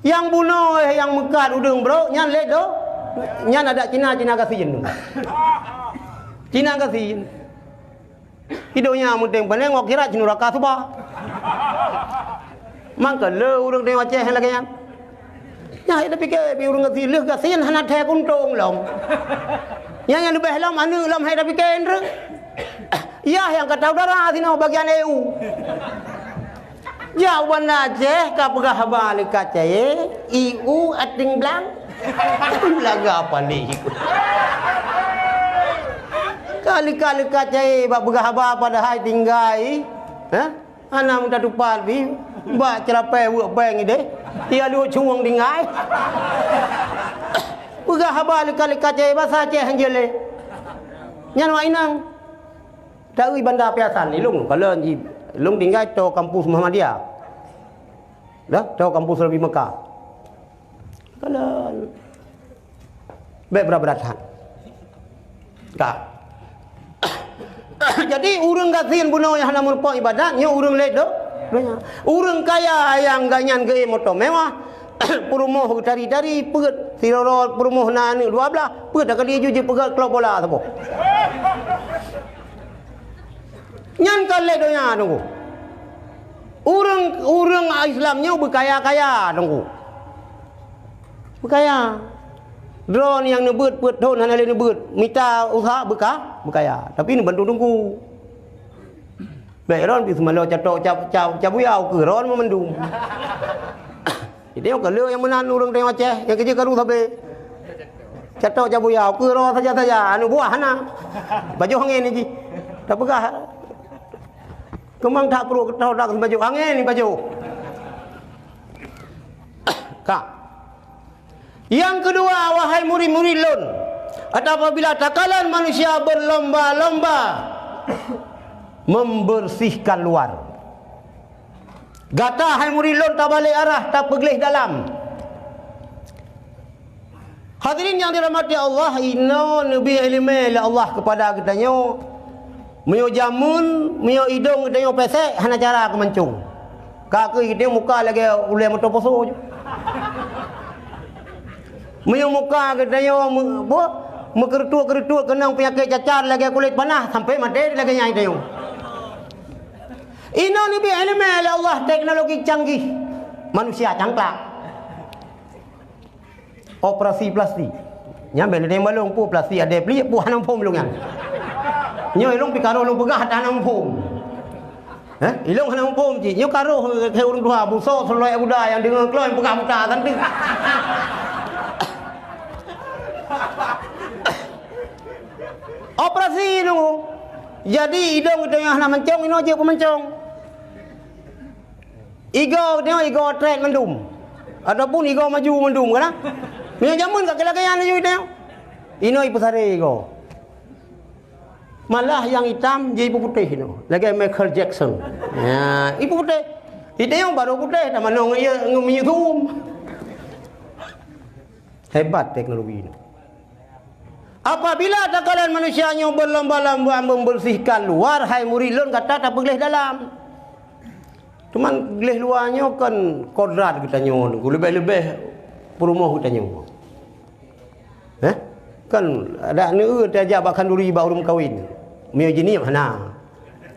Nyang bunoe, nyang meukat udeueng brok, nyan lét do-, nyan adak Cina, Cina gasien tu. Cina gasien. Di donya meunteng paneng, akhirat nuraka suba. Mangka le ureuëng teuh Aceh lagée nyan. Nyan hai tapike, pi ureuëng gasien, lheueh gasien hana thée kuntong lom. Nyang, nyang leubeh lom aneuëk lom hai tapike, Indra. Yah nyang ka taudara sinoe bagian E U. Jak u Banda Aceh ka peugah haba leuka cayée, I U ating blang. Laga paléh. Ka leuka-leuka cayée bak peugah haba padahai tinggai, ha? Hana meutatupat pih, bak ceurapée weuek péng ideh, ia luek cungueng tinggai. Peugah haba leuka-leuka cayée basa Aceh han jeuet lé. Nyan awak inong. Taeu Banda Piasan, ilong kalon ji, ilong tinggai toe kampus Muhammadiyah. Dah, toe kampus Rabi Mekah. Kalon. Bék berat-berat that. Ka. Jadi, ureuëng gasien bunoe nyang hana meurumpok ibadat, nyoe ureuëng lét do-, donya. Ureuëng kaya nyang gobnyan geuék moto mewah, peurumoh geutari-tari, peuet, sidroe peurumoh na aneuëk dua blaih, peuet takali ju jipeugét klub bola saboh. Nyan ka lé donya teungku. Ureuëng, ureuëng Islam nyoe beukaya-kaya teungku. Beukaya. Droeneuh nyang neubeuet peuet thon hana lé neubeuet, mita useuha beuka-, beukaya. Tapi neubantu teungku. Bék droen pih seumalo catok cap, cap, cap buyau keu droen meumandum. Jadi, nyang ka lheueh nyang meunan ureuëng teuh Aceh, nyang keujeuet karu sabe. Catok cap buyau, keu droe saja-saja, aneuk buah hana. Pajoh angén jih. Tapeugah. Keumang that pruet keutoh dak pajoh angén pajoh. Ka. Nyang keudua, wahai murid-murid lôn, apabila takalon manusia berlomba-lomba membersihkan luar, gata, hai murid lôn, tabalek arah, tapeugleh dalam. Hadirin yang dirahmati Allah, inoe neubi iéleumé lé Allah keupada geutanyoe. Meunyoe jameun, meunyoe idong geutanyoe pésék, hana cara keu mancong. Ka keuh geutanyoe muka lagée ulée moto poso ju. Meunyoe muka geutanyoe meu-, boh, meukeureutuek-keureutuek keunong peunyakét cacar lagée kulét panah, sampoe maté lagée nyan geutanyoe. Inoe neubi iéleumé lé Allah, teknologi canggih, manusia cangklak. Operasi plastik. Nyan bék neudeng balong peue plastik adé pliek peue hana muphom ilong nyan. Nyoe ilong pih karoh lôn peugah hana muphom. Heh, ilong hana muphom cit. Nyoe karoh keu ureuëng tuha buso seulaweuet buda nyang deungoe keulôn peugah buta kan tu. Operasi tu. Jadi idong geutanyoe hana mancong, inoe jeuet peumancong. Igoe teuh igoe trek mandum. Ataupun igoe maju mandum kan? Meunyoe jameun ka lagée nyan laju teuh. Inoe ipeusaré igoe. Malah nyang itam jih ipeuputéh inoe. Lagée Michael Jackson. Ya, ipeuputéh. Iteuh barô putéh, tamanong ngon minyeuk suum. Hebat teknologi ini. Apabila takalon manusia nyoe berlomba-lomba membersihkan luar, hai murid lôn, gata tapeugleh dalam. Teuma gleh luwa nyoe kon kodrat geutanyoe, leubeh-leubeh peurumoh geutanyoe. Heh? Kan adak neueu tajak bak khanduri bak ureuëng meukawen. Meunyoe jinieb hana.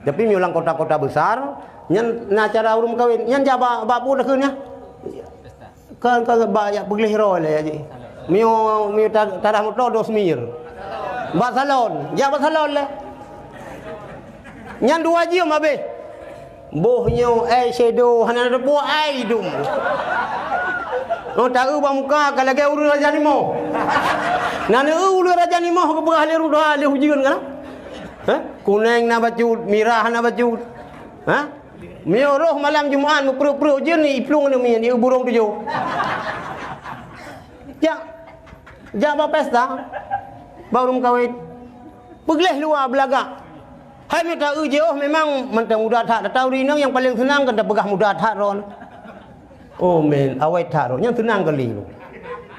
Tapi meunyoe lam kota-kota besar, nyan na acara ureuëng meukawen, nyan jak bak, bak peue takheun nyan? Kan, kan bak jak peugleh droe lé jih. Meunyoe, meunyoe ta-, tadah moto dua semir. Bak salon, jak bak salon lé. Nyan dua jeuem habéh. Boh nyoe ai shadow hana teupeue ai idong. Oh, taeu bak muka ka lagèe ureueng raja nimoh. Na neu ureueng raja nimoh geupeugah lé ruda lé ujeuen kan? Ha? Kuneng na bacut, mirah na bacut. Ha? Meunyoe roh malam Jumat meupreuek-preuek ujeuen ni iplueng neu mie di burông tujoh. Jak, jak bak pesta, bak ureueng kawin. Peugleh luwa beulagak. Hai mita eu jiôh memang mantong muda that, tata ureueng inong nyang paleng seunang kan tapeugah muda that ron. Oh men, awai that ron, nyang seunang kali.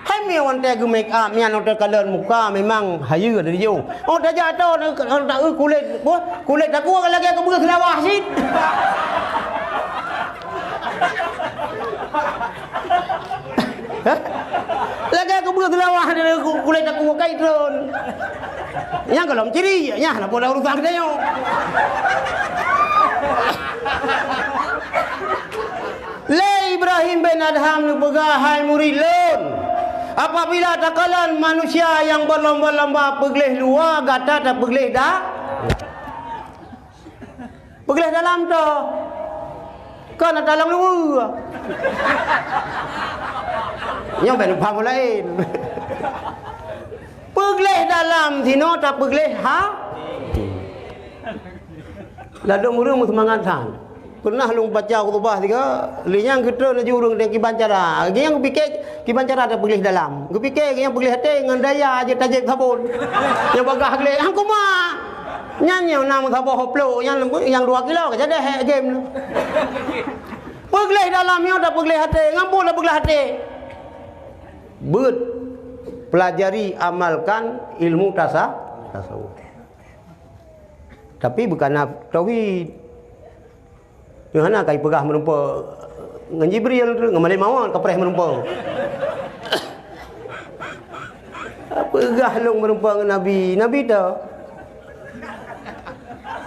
Hai mi wan tée geu make up, nyan oto kalon muka memang hayeue dari jiôh. Oh tajak to, ta eu kulét, kulét takue lagée keubeueh seulawah cit. Lagée keubeueh seulawah dari kulét takue kai tron. Nyang golom ciri, nyah na pola urusan kita nyoe. Lé Ibrahim bin Adham neupeugah, "Hai murit lôn, apabila takalon manusia nyang berlomba-lomba peugleh luwa, gata tapeugleh da-, peugleh dalam toh, kon ata lôn luwa." Nyoe ban paham laén. Peugleh dalam sinoe tapeugleh ha-, ladôm ureuëng meuseumangat that. Pernah lôn baca khutubah tiga, lé nyang geutreun laju ureuëng dan kiban cara. Lagée nyang geupike kiban cara tapeugleh dalam. Geupike lagée nyang peugleh até ngon daya aja tajép sabon. Nyang bagah gleh, "Hang kuma!" Nyan nyang na meusaboh plôk, nyang leumbut, nyang dua kilo ka jadeh game. Peugleh dalam nyoe tapeugleh até, ngon peue tapeugleh até. Beuet, pelajari, amalkan ilmu tasa-, tasawuf. Tapi bukan tauhid. Nyoe hana kai peugah meureumpok ngon Jibril tu, ngon malaikat maut kapreh meureumpok. Peugah lôn meureumpok ngon Nabi, Nabi ta.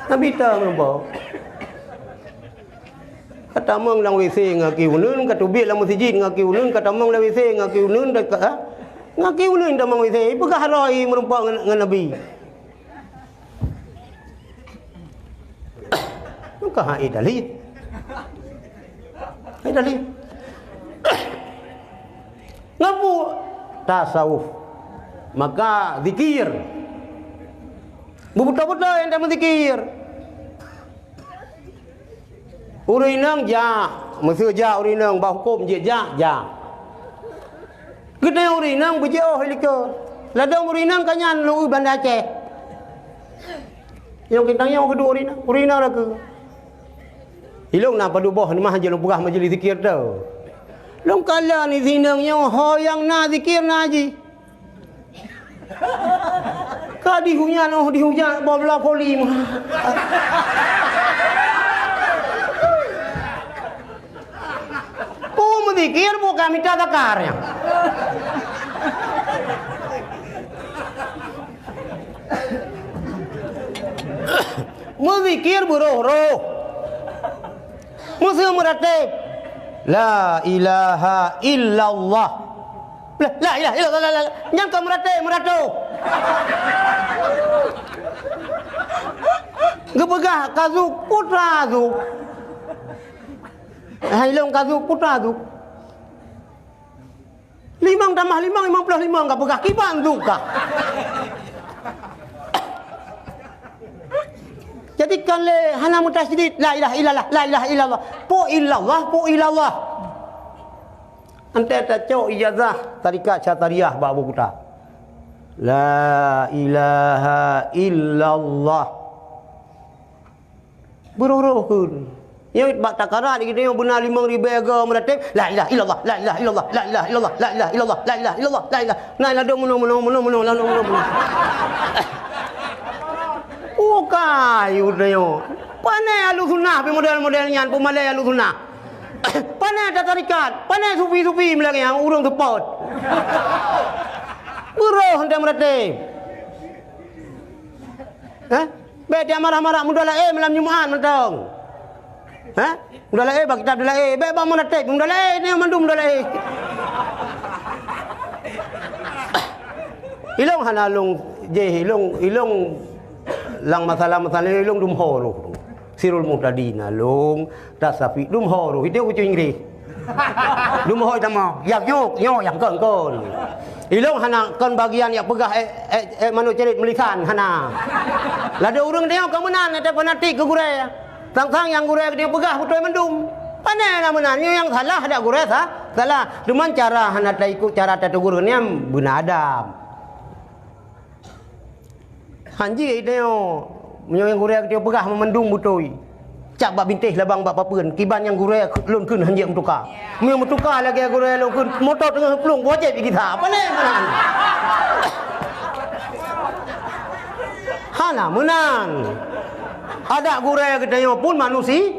Nabi ta meureumpok. Ka tamong lam WC ngon aki uneun, ka teubiet lam meuseujid ngon aki uneun, ka tamong lam WC ngon aki uneun, dan ka, ha? Ngon aki uneun tamong WC, peugah roh i meureumpok ngon, ngon Nabi. Maka hai dalil. Hai dalil. Ngapu tasawuf. Maka zikir. Beutôi-beutôi nyang tameuzikir. Ureuëng inong jak, meuseu jak ureuëng inong bak huköm jeuet jak, jak. Geutanyoe ureuëng inong beujiôh likot. Ladôm ureuëng inong ka nyan lôn u Banda Aceh. Nyang geutanyoe geuduek ureuëng inong, ureuëng inong rakeu. Ilong na padub boh mah jeuet lôn peugah majlis zikir tu. Lôn kalon di sinong nyoe ho nyang na zikir na jih. Ka dihunyan, oh, dihunyan, boh bla poli mah. Oh, meuzikir bukan mita zakar nyan. Meuzikir beuroh-roh. Meuseu meuratéb, "La ilaha illallah." La, la ilaha illallah, la, la, la. Nyan ka meuratéb, meuratéb. Geupeugah ka zuk, putra zuk. Hai lôn ka zuk, putra zuk. Limong tamah limong, limong ploh limong ka peugah, kiban tu ka. Jadi kan lé hana meutasydid, la ilaha illallah, la ilaha illallah. Po illallah, po illallah. Antai tacok ijazah tarikat Syatariah bak buku ta. La ilaha illallah. Beuroh-roh kheun. Nyang bak takaran di geutanyoe beuna limong ribèe go meuratéb, la ilaha illallah, la ilaha illallah, la ilaha illallah, la ilaha illallah, la ilaha illallah, la ilaha. Nah, ladôm meunoe, meunoe, meunoe, meunoe, ladôm meunoe, meunoe. Bukai geutanyoe. Pané ahlu sunnah pi model-model nyan, peumalèe ahlu sunnah. Pané ata tarikat, pané sufi-sufi meulagèe nyan ureueng seupôt. Beuroh enteuk meuratéb. Hah? Bèk tiap marah-marah, meudalaé malam Jumat mantong. Hah? Meudalaé bak kitab dalaé, bèk bak meuratéb, meudalaé nyoe mandum meudalaé. Ilong hana lôn jéh, ilong, ilong lam masalah-masalah ilong dum ho roh. Sirul Muhtadin na lôn, tasafik dum ho roh, itu kucing Inggris. Dum ho tamah, yak nyok, nyok, yak kon, kon. Ilong hana kon bagian yak peugah, eh, eh, eh, manuk cerit meulisan, hana. Lada ureuëng tengok ka meunan, ada fanatik ke gurée. Sang-sang nyang gurée dia peugah beutôi mandum. Pane na meunan, nyoe nyang salah dak gurée sa-, salah. Cuman cara hana taikut cara tategur nyan beuna adab. Hanji tanyoe, meunyoe nyang gurée tanyoe peugah mandum beutôi. Cap bak bintéh labang bak papeuen, kiban nyang gurée lôn kheun hanjeuet meutuka. Meunyoe meutuka lagée gurée lôn kheun, moto teungoh plueng, wajéb jigisa. Pane meunan? Hana meunan. Adak gurée geutanyoe pun manusi-,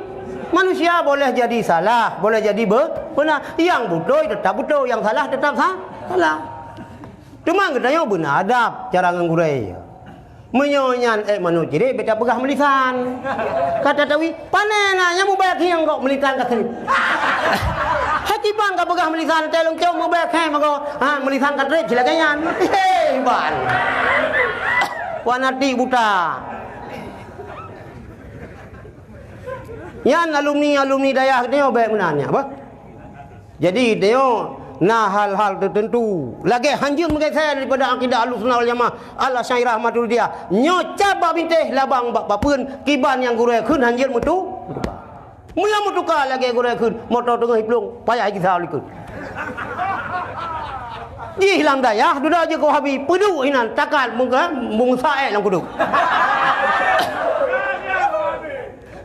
manusia boleh jadi salah, boleh jadi be-, beuna. Nyang beutôi teutap beutôi, nyang salah teutap sa-, salah. Teuma geutanyoe beuna adab cara ngon gurée. Meunyoe nyan ék manok cirit, beta peugah meulisan. Kata tawi, pane na nyang mubék hieng kok meulisan ka treb. Hai kiban ka peugah meulisan, teuh lôn cok mubék hai mago, ha, meulisan ka treb, cilaka nyan. Hei, ban. Fanatik buta. Nyan alumni-alumni dayah geutanyoe bék meunan nyan, bah. Jadi, tanyoe na hal-hal teuteuntu lagée hanjeuet meugeusé daripada akidah Ahlussunnah wal Jamaah, Al-Asy'ariyah Maturidiyah. Nyoe cap bak bintéh labang bak papeuen, kiban nyang gurée kheun hanjeuet meutu-, meutuka. Meunyoe meutuka lagée gurée kheun, moto teungoh iplueng, payah gisa likot. Jih lam dayah, dudoe jeuet keu Wahabi, peuduek inan takat meunga-, meungusa ék lam kudeueng.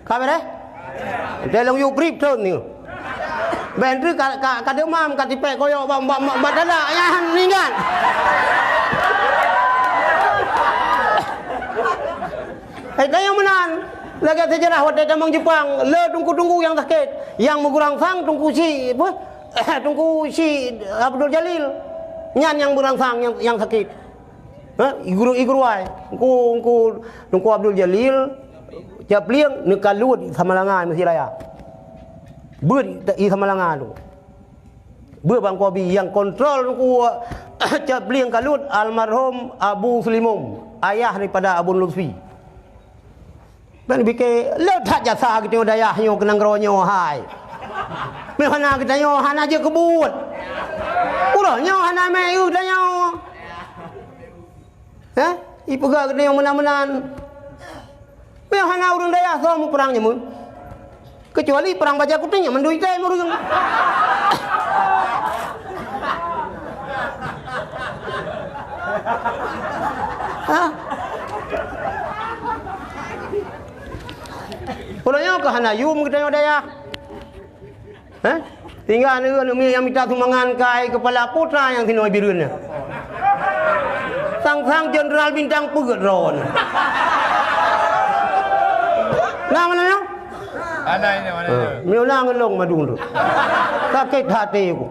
Ka beureh? Dai lôn yue grip thon nyoe. Bèk treuk ka, ka, ka deumam, ka tipék koyok bak, bak, bak, bak dada, nyan ingat. Eh, tanyoe meunan. Lagèe seujarah watèe tamong Jeupang, le teungku-teungku nyang sakét. Nyang meugurangsang Teungku Syik, apa? Teungku Syik Abdul Jalil. Nyan nyang meugurangsang nyang, nyang sakét. Ha, i guru, i guru ai. Engku, engku, Teungku Abdul Jalil, Cot Plieng neukalut i Samalanga, Mesjid Raya. Beuet i Samalanga tu. Beuet bak Teungku Abi nyang kontrol Teungku Cot Plieng kalut, almarhum Abu Sulimum, ayah daripada Abon Lutfi. Ban pike, le that jasa geutanyoe dayah nyoe keu nanggroe nyoe hai. Meuhana geutanyoe hana jeuet keu buet. Uroe nyoe hana mè eu geutanyoe. Hah? Ipeugah geutanyoe meunan-meunan. Meuhana ureueng dayah soe muprang jameun. Keucuali prang bajèe kuténg nyang mandum item ureueng. Hah? Uroe nyoe ka hana yum geutanyoe dayah. Hah? Tinggai aneuk-aneuk miet nyang mita sumbangan keu keupala putra nyang sinoe bireuen nyan. Sang-sang jenderal bintang peuet droeneuh. Na meunan nyoe? Ana ini, ana ini. Meunyoe na ngon lôn madum tu. Sakét até ku.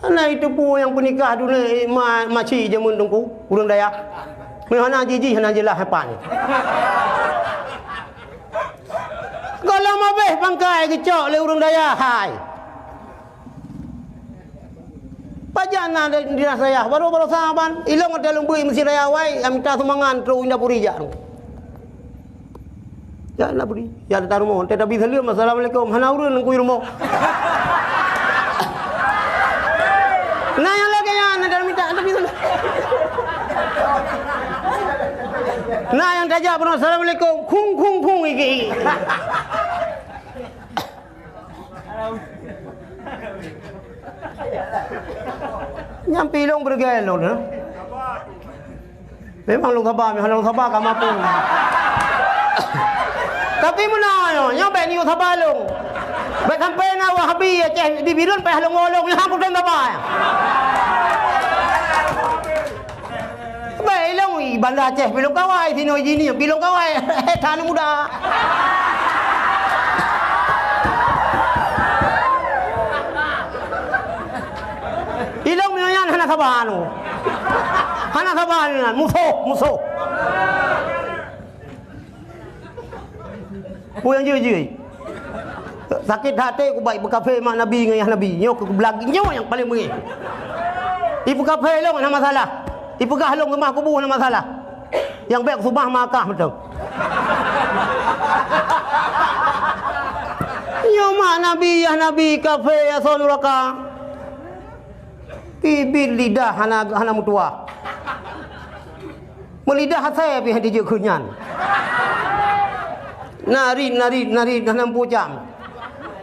Hana iteupeue nyang peunikah dunie ma-, maci jameun teungku, ureueng dayah. Meuhana jijih hana jeulaih hapa nyoe. Gohlom abéh pangkai geucok lé ureueng dayah hai. Pajan na di, di dayah, baru-baru saban, ilong ata leumbui meusi raya wai, nyang mita sumbangan trok indapuri jak. Jak indapuri, jak datang rumoh, teuka tabi saleuem, "Assalamualaikum," hana ureueng neukui rumoh. Na nyang lagèe nyan, na dalam mita, tapi na nyang tajak peunoh, "Assalamualaikum," khung, khung, khung, iki. Nyang pi lôn beureugai lôn, eh. Memang lôn saba, memang lôn saba ka mampu. Tapi meunan nyoe, nyoe bèk neuyue saba lôn. Bèk sampoe na Wahabi Aceh di Bireuen payah lôn ngolong, nyoe hana kutem saba. Bèk ilong i Banda Aceh pilong kawai, sinoe jini pilong kawai. Tan muda. Ilong nyoe nyan hana saba anu. Hana saba nyan, musoh, musoh. Peue nyang jeuet-jeuet? Sakét até ku baik beukafé mak Nabi ngon yah Nabi. Nyoe keu beulagi nyoe nyang paleng beungéh. Ipeukafé lôn hana masalah. Ipeugah lôn keumah kubu hana masalah. Nyang bèk khutbah Makkah mantong. Nyoe mak Nabi, yah Nabi kafé, asoe nuraka. Bibit lidah hana, hana meutuwah. Meulidah asèe pih dijeuet keu nyan. Narit, narit, narit, hana meupucam.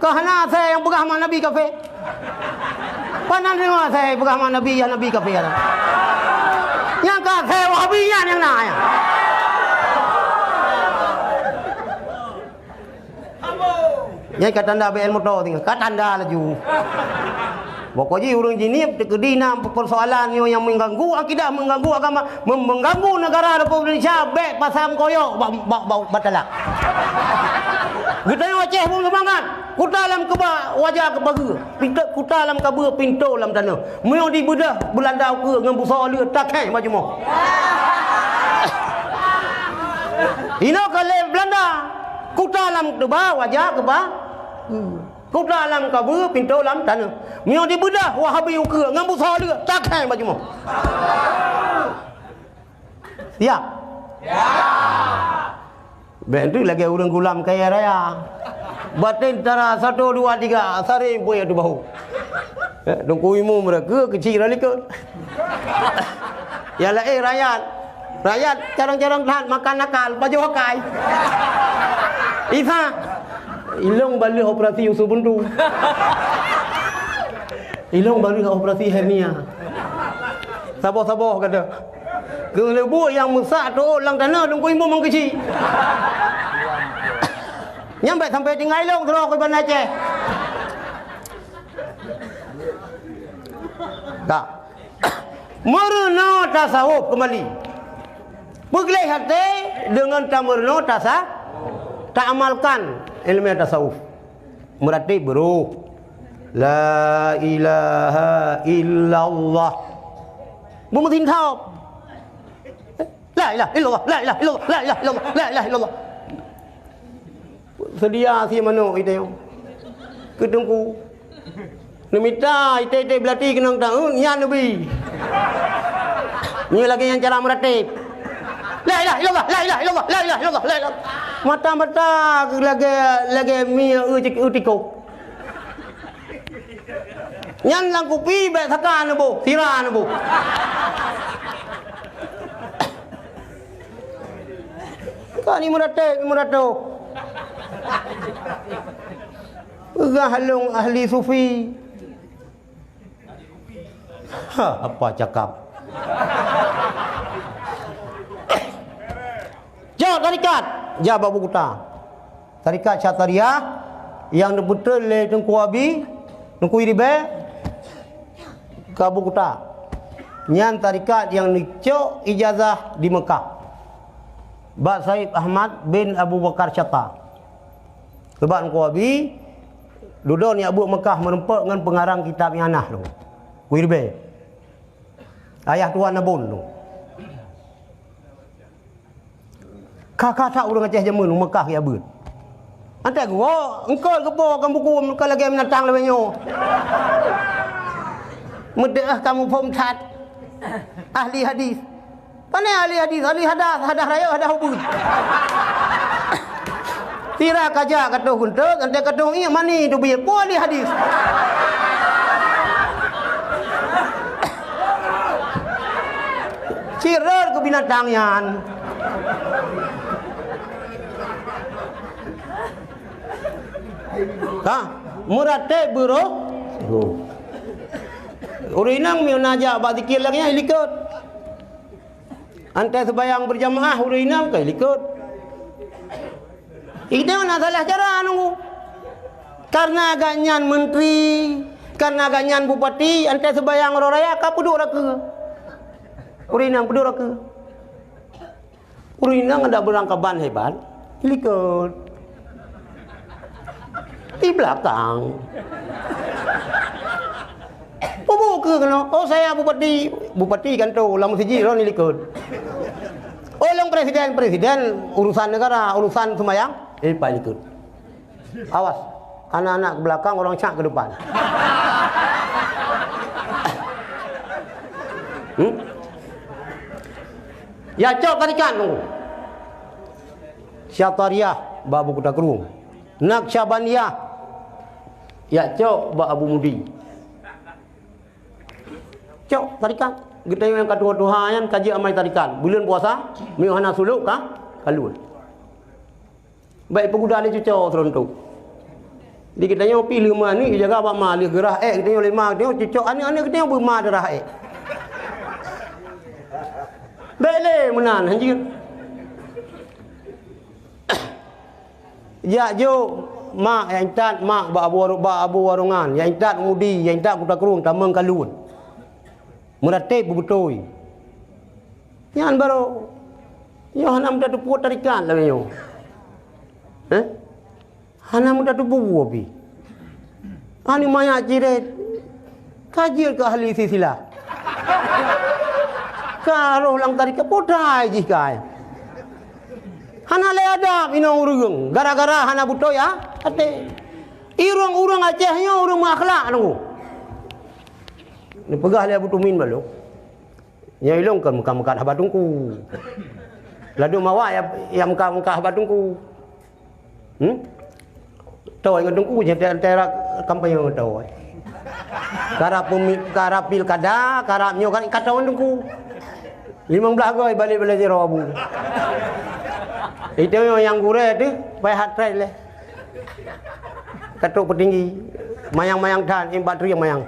Ka hana asèe nyang peugah mak Nabi kafé. Panan deungoe asèe peugah mak Nabi, yah Nabi kafé nyan. Nyang ka asèe Wahabi nyan nyang na nyan. Nyan ka tanda B L moto tinggai, ka tanda laju. Pokok jih ureueng jinieub teukeudi na persoalan nyoe nyang mengganggu akidah, mengganggu agama, mem-, mengganggu negara Republik Indonesia, bèk pasang koyok bak, bak, bak, bak talak. Geutanyoe Aceh pun seumangat. Kuta lam keuba, waja keu pageue. Pintoe kuta lam kabeue, pintoe lam tanoh. Meunyoe dibeudoh Beulanda ukeue ngon busoe le, takhèe bak jumoh. Inoe ka lé Beulanda. Kuta lam keuba, waja keu pageue. Kuta lam kabeue, pintoe lam tanoh. Meunyoe dibeudoh Wahabi ukeue ngon busoe le, takhèe bak jumoh. Siap? Siap. Bèk tu lagèe ureueng gulam kaya raya. Baten tara satu, dua, tiga, saring pue tu bahu. Eh, Teungku Imum meureuka keuchik rang likot. Nyang laén rakyat. Rakyat carông-carông that makan nakal, pajoh akai. Isa. Ilong baleuh operasi usus buntu. Ilong baleuh operasi hernia. Saboh-saboh kata. Keuleubuk nyang meusak teuôt lam tanoh Teungku Imum meukeusyi. Nyan bèk sampai tinggai lôn keudroe keu Banda Aceh. Ka. Meurunoe tasawuf keumbali. Peugleh até deungon tameurunoe tasa-, taamalkan ileumèe tasawuf. Meuratéb beuroh. La ilaha illallah. Beumeusinthom. La ilaha illallah, la ilaha illallah, la ilaha illallah, la ilaha illallah. Seudia sie manok ite nyoe. Keu Teungku. Neumita ite-ite beulati keunong taun, nyan neubi. Nyoe lagèe nyan cara meuratéb. La ilaha illallah, la ilaha illallah, la ilaha illallah, la ilaha. Mata-mata lagèe, lagèe mi eu cik-, eu tikôh. Nyan lam kupi bèk saka neuboh, sira neuboh. Ka ni meuratéb, ni meuratéb. Peugah lôn ahli sufi. Ha, apa cakap? Jaweueb tarikat, jak bak Abu Kuta. Tarikat Syatariah nyang neupeutrön lé Teungku Abi, Teungku Iribèe, keu Abu Kuta. Nyan tarikat nyang neucok ijazah di Meukah bak Said Ahmad bin Abu Bakar Syatta. Sabab Teungku Abi dudoe neujak beuet Meukah meurumpok ngon peungarang kitab nyang na lôn, Iribèe. Ayah Tuan Abon lôn. Ka, ka that ureueng Aceh jameun u Meukah geujak beuet. Antai geuwoe, eungkôt geupo lam buku, ka lagèe binatang lagèe nyoe. Meudeuh kamoe phom that. Ahli hadis. Pane ahli hadis, ahli hadas, hadas rayeuk, hadas ubeut. Sira kajak ka toh geunteuk, antai ka toh iék mani teubiet, peue ahli hadis. Sirot keu binatang nyan. Ka, meuratéb beuroh. Ureueng inong meunyoe na jak bak zikir lagèe nyan, ilikot. Antai seubayang beurjamaah ureueng inong ka ilikot. Itu na salah cara nunggu. Karena gobnyan menteri, karena gobnyan bupati, antai seubayang uroe raya ka peuduek rakeue. Ureueng inong peuduek rakeue. Ureueng inong adak beurangkaban hebat, ilikot. Di belakang. Peue keuh keunoe? Oh, saya bupati. Bupati kan tu, lam meuseujid lôn ilikot. Oh, lôn presiden, presiden urusan negara, urusan seumayang, eh, pat ilikot. Awas, anak-anak ke belakang, orang cat ke depan. Hmm? Ya cok tarikat tu. Syatariyah bak Abu Kuta Krueng. Naqsyabandiyah. Ya cok bak Abu Mudi. Cok tarikat. Geutanyoe nyang ka tuha-tuha nyan ka jeuet amai tarikat. Buleuen puasa, meunyoe hana suluk ka kalon. Bèk peuguna lé cuco seuruntok. Di geutanyoe pih lheueh ma aneuk jaga bak ma, lheueh geurah èk geutanyoe lé ma geutanyoe, cuco aneuk-aneuk geutanyoe beuma deurah èk. Bèk lé meunan hanjeuet. Jak jok mak nyang intat mak bak abu waru-, bak abu warongan, nyang intat mudi, nyang intat Kuta Krueng tamong kalon. Meuratéb beubeutôi. Nyan barô. Nyoe hana meutateupeue tarikat lagèe nyoe. Heh? Hana meutateupeue pih. Aneuk manyak cirét. Ka jeuet keu ahli silsilah. Ka roh lam tarikat potai jih kai. Hana lé adab inong ureueng gara-gara hana beutôi a-, até. Ureueng-ureueng Aceh nyoe ureueng meuakhlak nunggu. Neupeugah lé Abu Tumin balok. Nyoe ilong kon meukat-meukat haba teungku. Ladôm awak ya, ya meukat-meukat haba teungku. Hmm? Toe ngon teungku je tera kampanye ngon toe. Karab pemi-, karab pilkada, karab nyoe kan kata ngon teungku. Limong blah goi balik-balik siro abu. Itu nyang gurèe tu, pai hat track leh. Katok peutinggi, mayang-mayang that, imbak trieng mayang.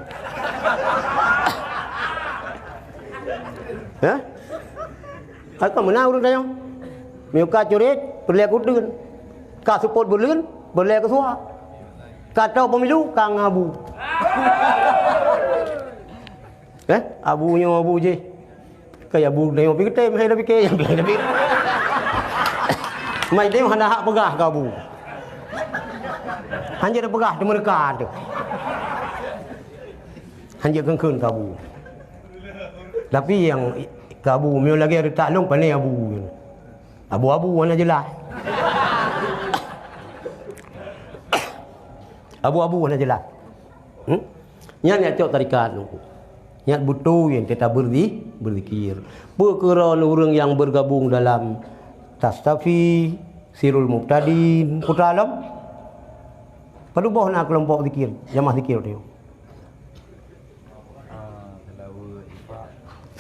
Hah? Hai ka meunan ureueng tanyoe. Meunyoe ka curét, peureulèe kudeun. Ka seupôt buleuen, peureulèe keusuwa. Ka toe pemilu, ka ngabu. Eh, abu nyoe abu jih. Kaya abu nyoe pike tem, hai dah pike, yang lain dah pike. Mai tem hana hak peugah keu abu. Hanjeuet peugah teumeureuka teuh. Hanjeuet kheun-kheun keu abu. Tapi nyang keu abu meunyoe lagèe reutak lôn pane abu. Abu-abu hana jeulaih. Abu-abu hana jeulaih. Hmm? Nyan nyang cok tarikat nungku. Nyang beutôi nyang teutab beurdi-, beuzikir. Peue keuron ureueng nyang beugabong dalam Tastafi, Sirul Mubtadin, Putra Alam? Padub boh na keulompok zikir, jamaah zikir tu.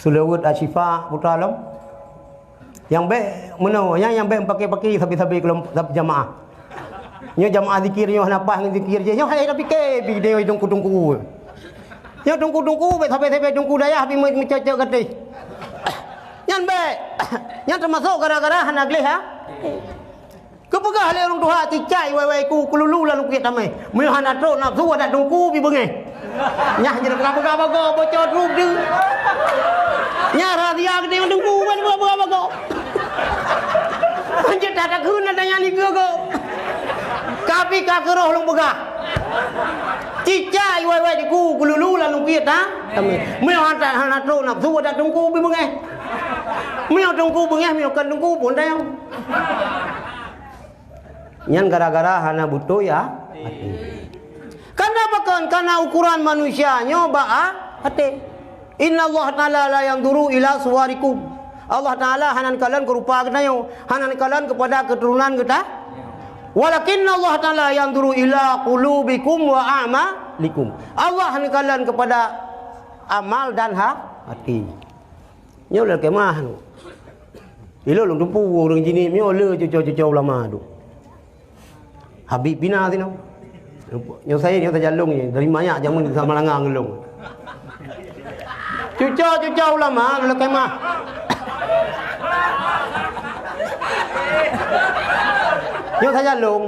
Seulaweuet Asyifa Putra Alam. Nyang bèk meunoe, nyang, nyang bèk meupaké-paké sabe-sabe keulom-, sab-, jamaah. Nyoe jamaah zikir nyoe hana paih ngon zikir jih. Nyoe hai tapike pih nyoe teungku-teungku. Nyoe teungku-teungku bèk sabe-sabe teungku dayah pih meu-, meucocok gatéh. Nyan bèk. Nyan teumasok gara-gara hana gleh ha. Geupeugah lé ureueng tuha, "Cicai wai-wai ku, kululu lam lukiet tamé. Meunyoe hana trok nafsu adak teungku pih beungéh." Nyah jeuet peugah-peugah bagoe, boco truek deuh. Nyah rahsia geutanyoe teungku, ban peugah-peugah bagoe. Hanjeuet that takheun na tanya ligeue goe. Tapi ka keuroh lôn peugah. "Cicai wai-wai ku, kululu lam lukiet tamé. Meunyoe hana, hana trok nafsu adak teungku pih beungéh. Meunyoe teungku beungéh, meunyoe kon teungku pun tayong." Nyan gara-gara hana beutôi a-, até. Kana pakon? Kana ukuran manusia nyoe bak a-, até. "Innallaha ta'ala la yanzuru ila suwarikum." Allah Ta'ala hana neukalon keu rupa geutanyoe, hana neukalon keupada keuturonan geuta. "Walakinnallaha ta'ala yanzuru ila qulubikum wa a'malikum." Allah neukalon keupada amal dan ha-, até. Nyoe lé kemah. Ilôn lôn teupeu ureueng jinih nyoe lé cuco-cuco ulama tu. Habib Pina sinoe. Nyoe saya nyoe sajalong nyoe, dari manyak jameun sama langa ngeulong. Cuco-cuco ulama lé kemah. Nyoe sajalong.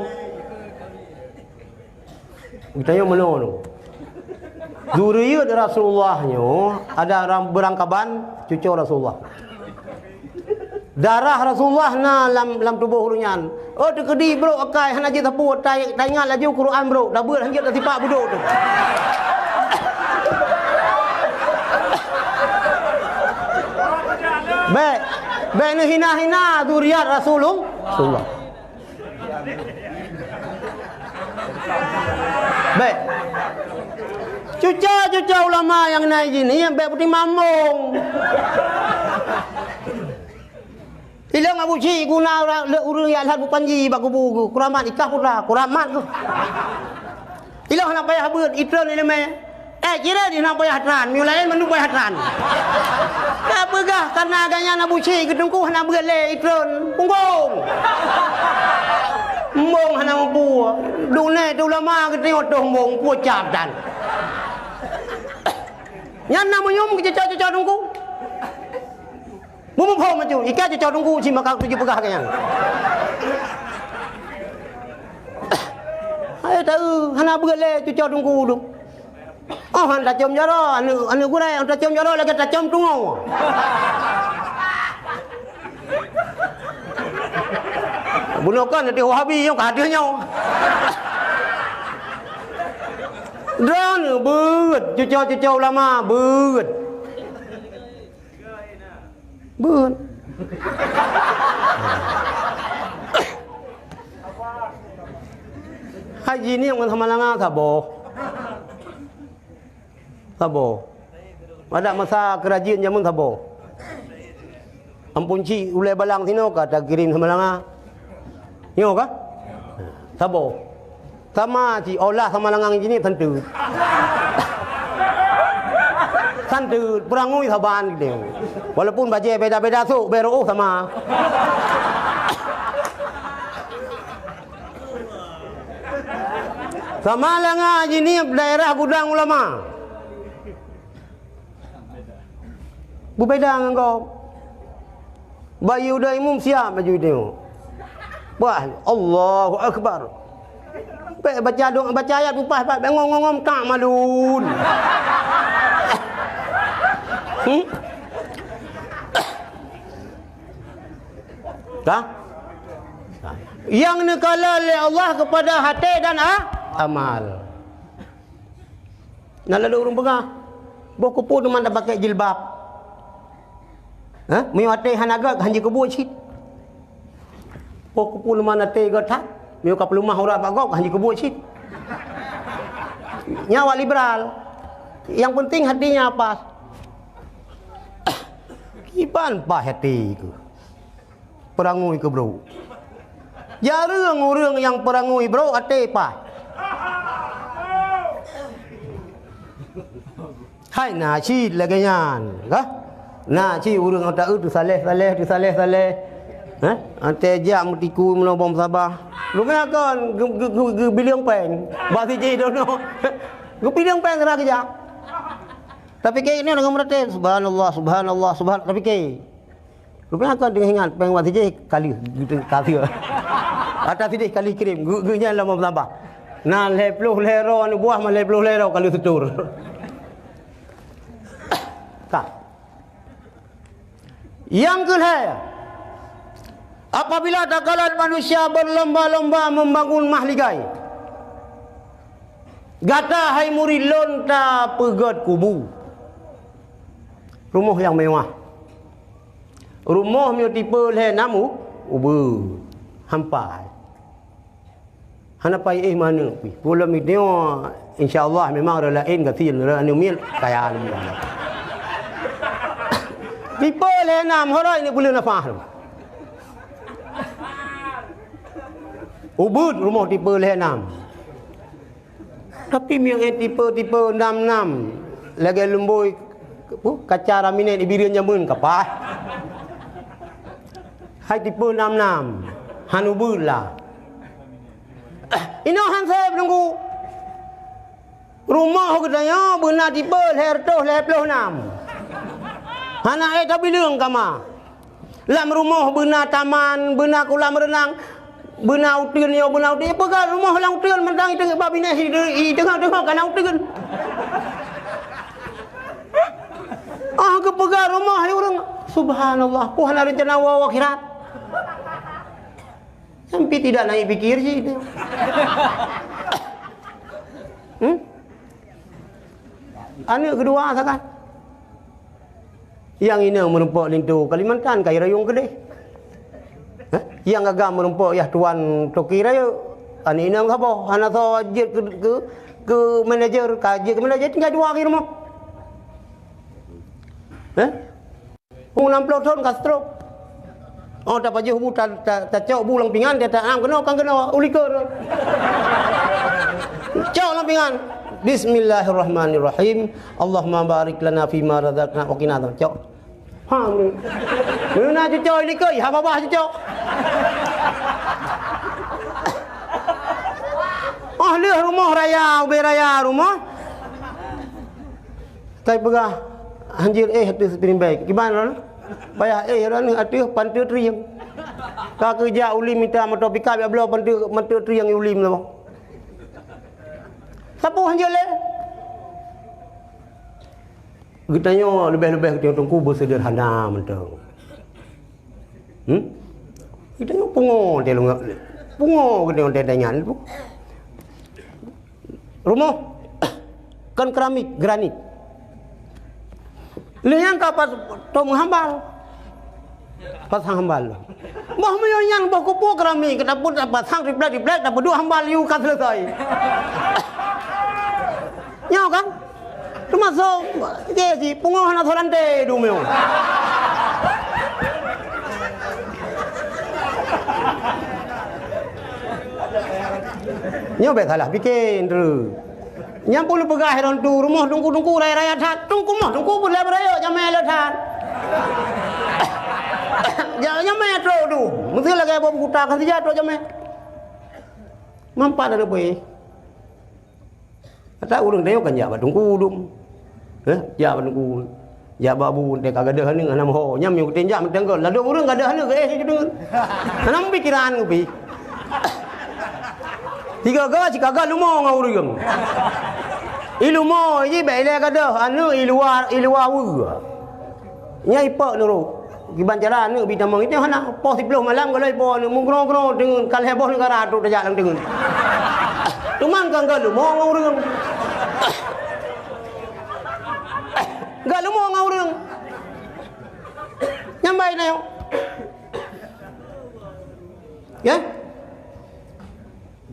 Geutanyoe meunoe nyoe. Zuriet Rasulullah nyoe ada ram-, beurangkaban cuco Rasulullah. Darah Rasulullah na lam, lam tuboh ureueng nyan. Oh, teukeudi brok akai hana jeuet sapeue, tai-, taingat laju Quran brok, tabeuet hanjeuet tasipak budok tu. Bèk, bèk neuhina-hina zuriat Rasulul-, Rasulullah. Bèk. Cuco-cuco ulama nyang na ijin, nyan bèk peutimambong. Ilong Abu Syik guna ura-, lé ureuëng nyang lheueh bupanji bak kubu geuh. Kuramat ikah putra, kuramat geuh. Ilong hana payah beuet, itreun ileumé. Eh, cirét hana payah tran, meunyoe laén mandum payah tran. Ka peugah kareuna gobnyan Abu Syik geuteungku hana beuet lé itreun. Punggong. Embong hana mampu. Dunek tu ulama geutanyoe toh embong, pucap dan. Nyan na meunyoe meucucok-cucok teungku. Meumuphom maju, ikat cucok teungku si maka tuju peugah ke nyan. Hai tahu, hana beuet lé cucok teungku tu. Oh, han tacom jaroe, aneuk, aneuk gurée, han tacom jaroe lagée tacom tungoe. Bunoe kan nanti Wahabi nyoe ka hadir nyoe. Droeneuh beuet, cucok-cucok ulama beuet. Beuet. Haji ni ngon Samalanga saboh. Saboh. Pada masa keurajeuen jameun saboh. Ampun cit ulée balang sinoe ka takirém Samalanga. Nyoe ka? Saboh. Sama cit, olah Samalanga ngon Jeunieb santeut. Santeut, peurangui saban gitu. Walaupun bajée beda-beda sôk, bèe reuôh sama. Samalanga Jeunieb daerah gudang ulama. Beubeda ngon gob. Bak Yehuda Imum siap baju nyoe. Wah, Allahu Akbar. Bèk baca doa, baca ayat bupah pat bèk ngom-ngom tak malun. Hmm? Ka? Nyang neukalon lé Allah keupada até dan a-, amal. Na lalu ureuëng peugah, "Boh keupeue teuma tapakèk jilbab? Hah? Meunyoe até hana gèt, han jikeubuet cit. Boh keupeue teuma até gèt that? Meunyoe ka peuleumah urat bak gob, han jikeubuet cit." Nyan awak liberal. Nyang penting hatinya pas. Kiban pas até keuh. Peurangui keu brôk. Jareueng ureuëng nyang peurangui brôk até paih. Hai na cit lagèe nyan, kah? Na cit ureuëng nyang taeu teusaleh-saleh, teusaleh-saleh. Hah? Até jak meutiku meunoe bom sabah. Lumèe kon geu-, geu-, geu-, geubileung péng. Bak sijih dono. Geubileung péng keunan geujak. Tapike nyoe deungon meuratéb, subhanallah, subhanallah, subhan-, tapike. Rupanya kon teungoh ingat péng bak sijih kali, kali. Ata sijih kali kirém, geu-, geu nyan lom meusaboh. Na lhèe ploh lhèe droe aneuk buah, man lhèe ploh lhèe droe kali seutor. Ka. Nyang keu lhèe, apabila takalon manusia berlomba-lomba membangun mahligai, gata hai murit lôn tapeugèt kubu. Rumoh nyang mewah. Rumoh meunyoe tipe lhèe nam u-, ubeut. Hampai. Hana pai éh manök pih. Peue lom nyoe, insya Allah memang ureueng laén gasien, ureueng aneuk miet kaya lom. Tipe lhèe nam, horoi ni buleuen nafah tu. Ubeut rumoh tipe lhèe nam. Tapi meunyoe tipe-tipe nam-nam, lagèe lumbôi, peue, kaca laminat di Bireuen jameun ka paih. Hai tipe nam-nam, han ubeut lah. Inoe han sép teungku. Rumoh geutanyoe beuna tipe lhèe reutôh lhèe ploh nam. Hana éh tabileung kama. Lam rumoh beuna taman, beuna kolam reunang, beuna uteuen nyoe, beuna uteuen nyoe. Peugah rumoh lam uteuen mantong itu bak binéh itu, itu teungoh-teungoh kana uteuen. Ah, geupeugah rumoh hai ureueng. Subhanallah, peue hana reuncana woe akhirat. Sampai tidak naik pikir sih itu. Hmm? Aneuk keudua sagai. Nyang inong meurumpok linto Kalimantan ka irayong keudeh. Hah? Nyang agam meurumpok yah tuan toki rayeuk. Aneuk inong saboh, hana soe jeuet keu, keu, keu manajer, ka jeuet keu manajer tinggai dua lagi rumoh. Hah? Umur enam puluh thon ka stroke. Oh, tapajoh bu, ta-, ta-, tacok bu lam pingan, ta-, ta-, am keunoe, kan keunoe, u likot. Cok lam pingan. Bismillahirrahmanirrahim. Allahumma barik lana fima razaqtana wa qina adzabannar. Cok. Ha, meunan. Meunan cucok i likot, ha babah cucok. Oh, lheueh rumoh raya, ubé raya rumoh. Kai peugah, hanjeuet éh ateueh seutrimbek. Kiban droeneuh? Payah éh droeneuh ateueh panteue trieng. Ka keuh jak u lem mita moto pikap jak bloe panteue, panteue trieng u lem nyoe. Sapeue hanjeuet lé? Geutanyoe leubeh-leubeh geutanyoe teungku beuseuderhana mantong. Hmm? Geutanyoe pungo teuh lôn, pungo geutanyoe teuh nyan tu. Rumoh kon keramik, granit. Lheueh nyan ka pas tom hambal. Pasang hambal. Boh meunyoe nyan boh kupu keramik, tapeu tapasang triplek-triplek, tapeuduek hambal yue ka selesai. Nyoe kan? Teumasok, je si pungoh hana soe ranté du meunyoe. Nyoe bèk salah pike, Ndru. Nyang peue lôn peugah lôn tu, rumoh teungku-teungku raya-raya that. Teungku moh, teungku pun lé beurayek jamé le that. Ja-, jamé trok tu. Meusti lagèe boh buta ka sija trok jamé. Manfaat ada pue. Kata ureueng tanyoe kan jak bak teungku dum. Eh, jak bak teungku. Jak bak bu, teuka gadoh aneuk hana meuho. Nyam nyang kutém jak meuteunggol. Ladôm ureueng gadoh aneuk, eh, situ deungon. Hana pikiran kupi. Tiga ga, sikaga lumo ngon ureueng. I lumo ji bèk ilèe gadoh, aneuk i luwa, i luwa weue. Nyan ipok nurok. Kiban cara aneuk bi tamong itu hana. Poh siploh malam kalau ipok aneuk meugroe-groe deungon ka lhèe boh neugara trok tajak lam deungon. Teuma kan ka lumo ngon ureueng. Ka lumo ngon ureueng. Nyambai na yo. Ya?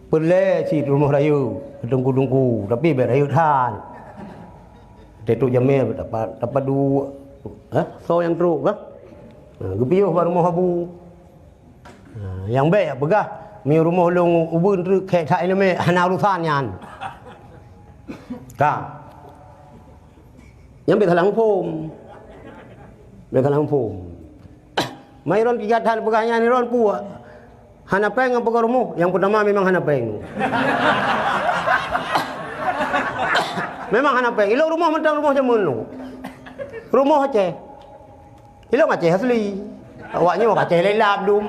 Peureulèe cit rumoh rayeuk, teungku-teungku, tapi bèk rayeuk that. Teutôp jamé dapat, dapat duek, ha? Soe nyang trok kah? Ha, geupiôh bak rumoh abu. Ha, nyang bèk jak peugah, meunyoe rumoh lôn ubeuen treuk khèk that ileumèe, hana urusan nyan. Ka. Nyang bèk salah muphom. Bèk salah muphom. Mai ron tiga that peugah nyan ron puak. Hana péng ngon peugah rumoh, nyang peutama memang hana péng. Memang hana péng. Ilok rumoh mantong rumoh jameun nu. Rumoh Aceh. Ilok Aceh asli. Awak nyoe Aceh lelap dum.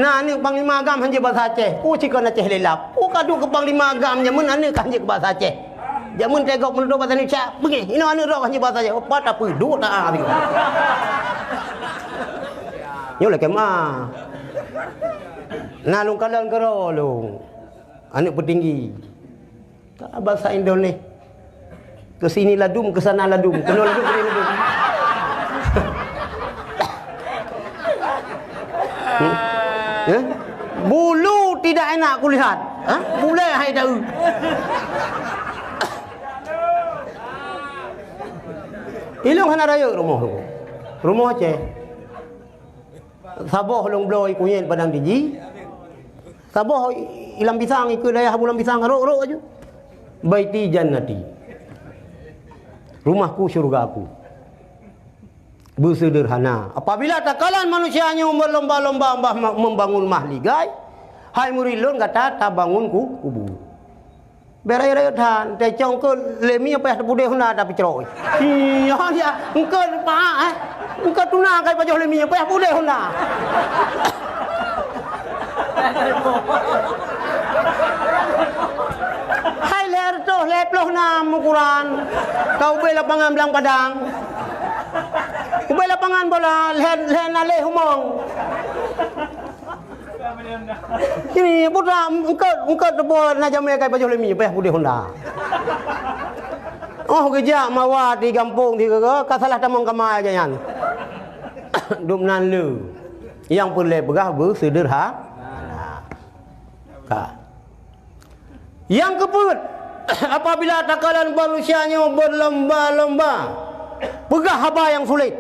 Na aneuk panglima agam hanjeuet bahasa Aceh. Pu cikon Aceh lelap. Pu kaduk keu panglima agam jameun aneuk hanjeuet bahasa Aceh. Jameun teugob meunoto bak tanoh cak, beungéh. Inoe aneuk droe ka nyoe basa jih, oh, pat tapeuduek na ah, tiga. Nyoe lakèe ma. Na lôn kalon keudroe lôn. Aneuk peutinggi. Ka basa Indonesia. Ke sini ladum, ke sana ladum. Keunoe ladum, keunoe ladum. Hmm? Eh? Bulu tidak enak kulihat. Ha? Bulèe hai daun. Ilôn hana rayeuk rumoh tu. Rumoh Aceh. Saboh lôn bloe i kunyét padang tiji. Saboh i lam pisang, ikeue dayah bu lam pisang, rôk-rôk aju. Baiti jannati. Rumahku syurgaku. Beuseudeurhana. Apabila takalon manusia nyoe meulomba-lomba bah ma-, membangun mahligai, hai murit lôn gata tabangun ku-, kubu. Bèk rayeuk-rayeuk that, teucong keu lé mi payah teupudeh honda tapi crok. Iya, iya, engkau paak, eh. Engkau tuna kai pajoh lé mi payah pudeh honda. Hai lhèe reutôh lhèe ploh nam ukuran. Ka ubé lapangan blang padang. Ubé lapangan bola lhèe, lhèe naleh umong. Kini putra engkot, engkot teupeue na jamé kai pajoh lé mi payah pudeh honda. Oh geujak mawa di gampông di geue ka salah tamong kama aja nyan. Dum nan le. Nyang peureulèe peugah beuseudeurha-, ka. Nyang keupeuet, apabila takalon manusia nyoe beulomba-lomba peugah haba nyang sulet.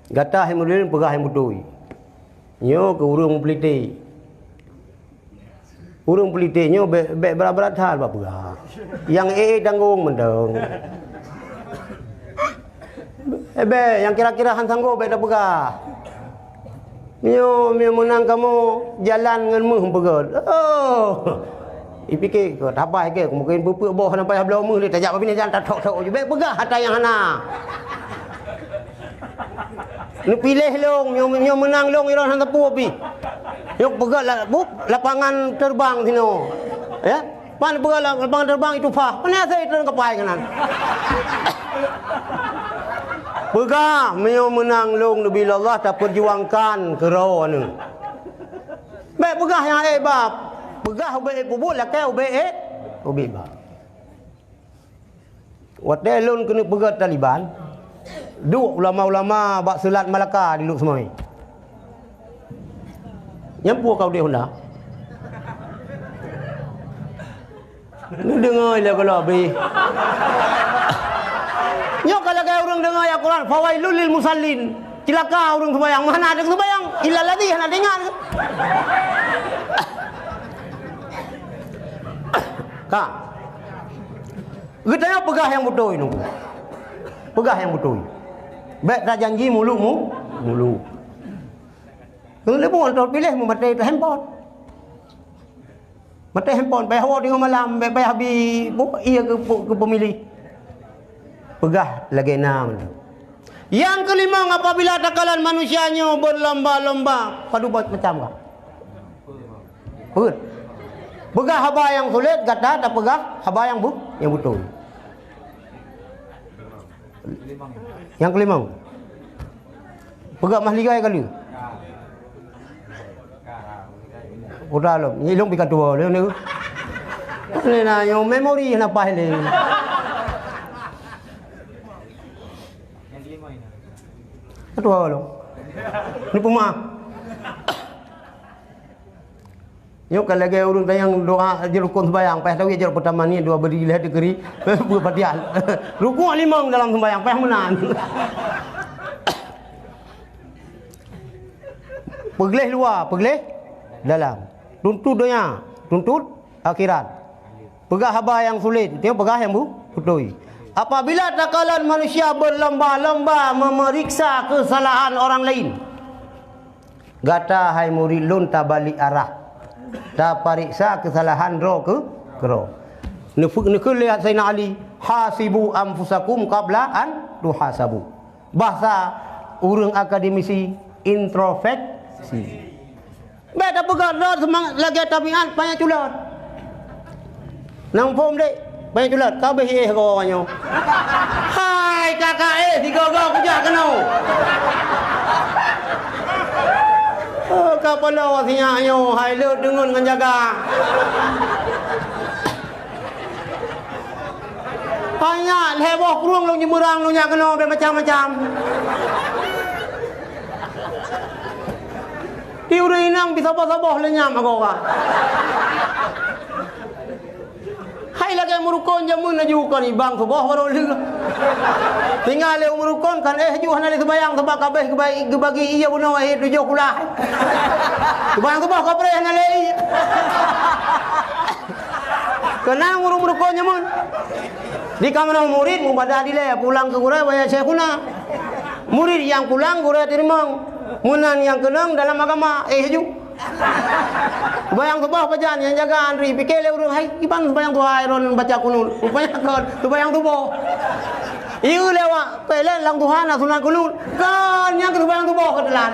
Gata hai murid lôn peugah nyang beutôi. Nyoe keu ureuëng meupeulitek. Ureuëng peulitek nyoe bèk, bèk brat-brat that bak peugah. Nyang ék-ék tanggong mantong. Eh, bèk, nyang kira-kira han sanggob bèk tapeugah. Meunyoe, meunyoe meunang kamoe jalan ngon méuh peugöt. Oh! Ipike keu tabai keu mungken peue-peue boh hana payah bloe méuh lé tajak bak binéh jalan tathok-thok ju. Bèk peugah ata nyang hana. Neupiléh lôn, nyoe, nyoe meunang lôn, ilôn hana teupeu pih. Nyoe peugah la-, bup, lapangan terbang sinoe. Ya? Pan peugah la-, lapangan terbang itu pah. Mana asai turun kapai keunan. Peugah, meunyoe meunang lôn neubi Allah, tapeujuangkan keudroe aneuk. Bèk peugah nyang ék bab. Peugah ubé ék peubuet, lakèe ubé ék, ubé bab. Watèe lôn keuneuk peugöt Taliban, duek ulama-ulama bak Seulat Malaka di Lhokseumawe. Nyan peue ka udép Honda. Neudeungoe lé gohlom bih. Nyoe ka lagèe ureuëng deungoe ayat Quran, "Fawailul lil musallin." Cilaka ureuëng seumayang, mana ada seumayang, illa ladzi hana teuingat. Ka. Geutanyoe peugah nyang beutôi nunggu. Peugah nyang beutôi. Bèk tajanji muluk mu-, muluk. Keuneuk lé buet teupiléh meumaté handphone. Maté handphone, payah woe teungoh malam, bèk payah bi, bu, iya keu, keu peumilih. Peugah lagèe na mantong. Nyang keulimong, apabila takalon manusia nyoe beulomba-lomba, padub macam kah? Peuet. Peugah haba nyang sulet, gata tapeugah haba nyang bu-, nyang beutôi. Nyang keulimong. Peugah mah ligai kali. Udah lom, nyi lôn pih ka tuwo lé ni. Lé na nyang memori na paih lé. Ka tuwo lom. Ni peumaaf. Nyoe ka lagèe ureuëng tanyong doa jeuet rukon sembahyang, payah tahu jeuet peutama ni dua beri lhèe degree, beufatihah. Rukuk limong dalam sembahyang, payah meunan. Peugleh luwa, peugleh dalam. Tuntut donya, tuntut akhirat. Peugah haba nyang sulet, nyoe peugah nyang bu-, beutôi. Apabila takalon manusia berlomba-lomba memeriksa kesalahan orang lain, gata hai murid lôn tabalek arah, tapareksa keusalahan droe keu-, keudroe. Neufeu-, neukheun lé Saidina Ali, "Hasibu anfusakum qabla an tuhasabu." Bahsa ureuëng akademisi, introspeksi. Bèk tapeugah droe seumang-, lagèe tabiat panyang culot. Nang phom dek, panyang culot, ka beuh éh goe nyoe. Hai, ka ka éh sigoe-goe kujak keunoe. Oh, ka paloe sinyak nyoe, hai leuet deungon ngon jaga. Hai nyak, lhèe boh krueng lôn jimeurang lôn jak keunoe bèk macam-macam. Di ureuëng inong pih saboh-saboh lé nyam agora. Hai lagèe meurukon jameun laju kon ibang suboh barô lheueh. Tinggai lé meurukon kan éh ju hana lé seubayang sabab ka abéh geubai-, geubagi ié bunoe éh tujoh kulah. Seubayang suboh ka preh hana lé ié. Keunong ureuëng meurukon jameun. Di kamoe murit mubadah dilèe pulang keu gurèe wahai syaikhuna. Murit nyang pulang gurèe teurimong. Meunan nyang keunong dalam agama, éh ju. Seubayang suboh pajan nyang jaga antri, pike lé ureuëng, "Hai, kiban seubayang tuha droen baca kunut?" Rupanya kon seubayang suboh. Ieu lewat pelan lam tuha na sunat kunut. Kon nyang keu seubayang suboh keuteulan.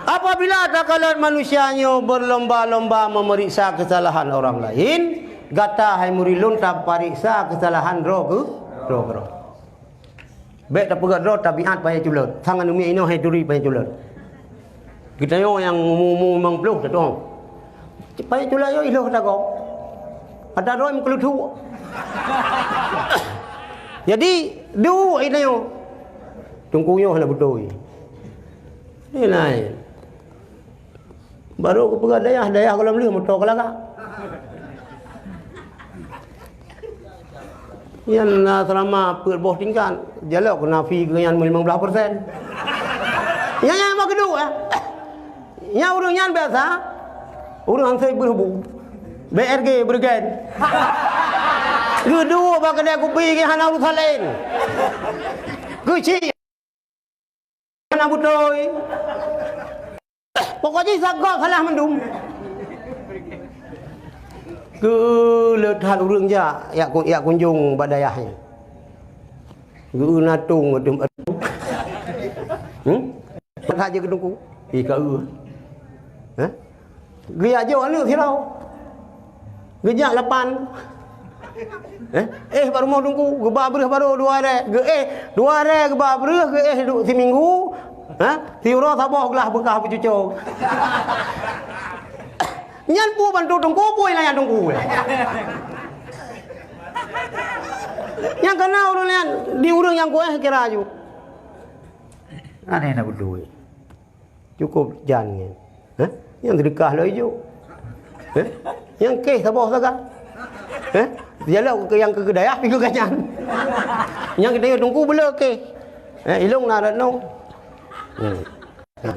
Apabila takalon manusia nyoe berlomba-lomba memeriksa kesalahan orang lain, gata hai murid lôn tapareksa kesalahan droe keu-, droe keudroe. Bèk tapeugah droe tabiat panyang culot. Sang aneuk miet inoe hai turi panyang culot. Geutanyoe nyang umu-umu limong ploh tatu'oh. Panyang culot nyoe ilôh tagoe. Ata droe meukeuluthuk. Jadi, duek geutanyoe. Teungku nyoe hana beutôi. Ni laén. Barô geupeugah dayah, dayah gohlom lheueh moto ka lagak. Nyan na seulama peuet boh tingkat, jalok keu nafi keu nyan limong blaih persen. Nyan, nyan mah geuduek, eh. Nyan ureueng nyan biasa, ureueng ansoi beureubô. B R G, Bergen. Geuduek bak keudè kupi geuh hana urusan laén. Keuchik. Hana beutôi. Pokok jih sagoe salah mandum. Keu le that ureueng jak, jak ku-, jak kunjong bak dayah nyan. Geu na tong ateueh. Hmm? Pat that jeuet keu teungku. Ih, ka eu. Hah? Geujak jok aneuk sidroe. Geujak lapan. Eh, eh, bak rumoh teungku, geuba breueh barô dua rèk. Geuéh dua rèk geuba breueh, geuéh du-, siminggu. Ha? Siuroe saboh glah beukah beucuco. Nyan peue bantu teungku, peue inan teungku. Nyang kana ureueng nyan di ureueng nyang kuéh kira aju. Aneh na beutôi. Cukup jan nyan. Hah? Nyang seudeukah lom ijok. Hah? Nyang kéh saboh sagai. Hah? Jalok keu nyang keu dayah pi keu gobnyan. Nyang keu teungku beuleu kéh. Eh, ilong na rat nyoe. Hmm.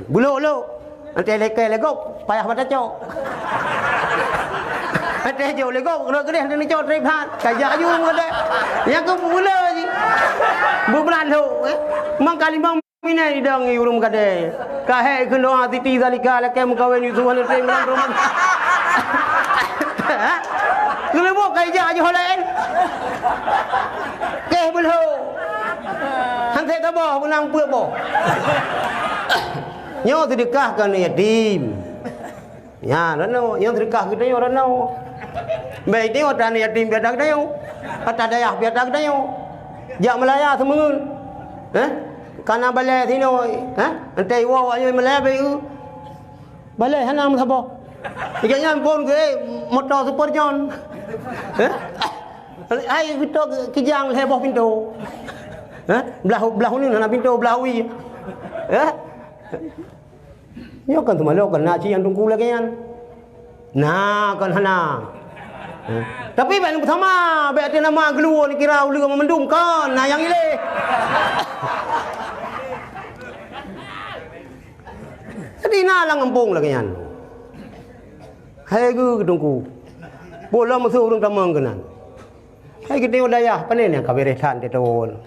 Beulok-lok. Nanti lekee legok, payah bak tacok. Nanti jok legok, rot keudeh nanti cok trép that. Kajak aju meukeudeh. Nyang keu beuleu jih. Beubeulat lhok, eh. Mang kalimong Minai idong i ureueng kadé. Ka hék keunoe Siti Zalika lakée meukawen Yusuf hana teurimong roman. Keuleubok ka ijak ajoh laén. Kéh beulho. Han sék saboh beunang peuet boh. Nyoe seudeukah keu aneuk yatim. Nyan, ranoe, nyang seudeukah geutanyoe ranoe. Bèk tanyoe ata yatim piata geutanyoe. Ata dayah piata geutanyoe. Jak meulaya seumeungeut. Heh? Kana balèe sinoe, heh? Entah iwoe awaknyoe meulaya bèk eu. Balèe hana meusaboh. Ijak nyan phon geuh, eh, moto Super John. Heh? Ai geutok kijang lhèe boh pintoe. Heh? Blah, blah uneun hana pintoe, blah wie. Heh? Nyoe kan teuma lôn kan na cit nyang teungku lagèe nyan. Na kan hana. Eh, tapi bèk neupeusamé, bèk ateueh nama geuluwoe neukira uleue mandum kan, na nyang ilée. Jadi na lam gampông lagèe nyan. Hai geu teungku. Boh lom meusu ureueng tamong keunan. Hai geutanyoe dayah, pane nyan ka beureh that teuon.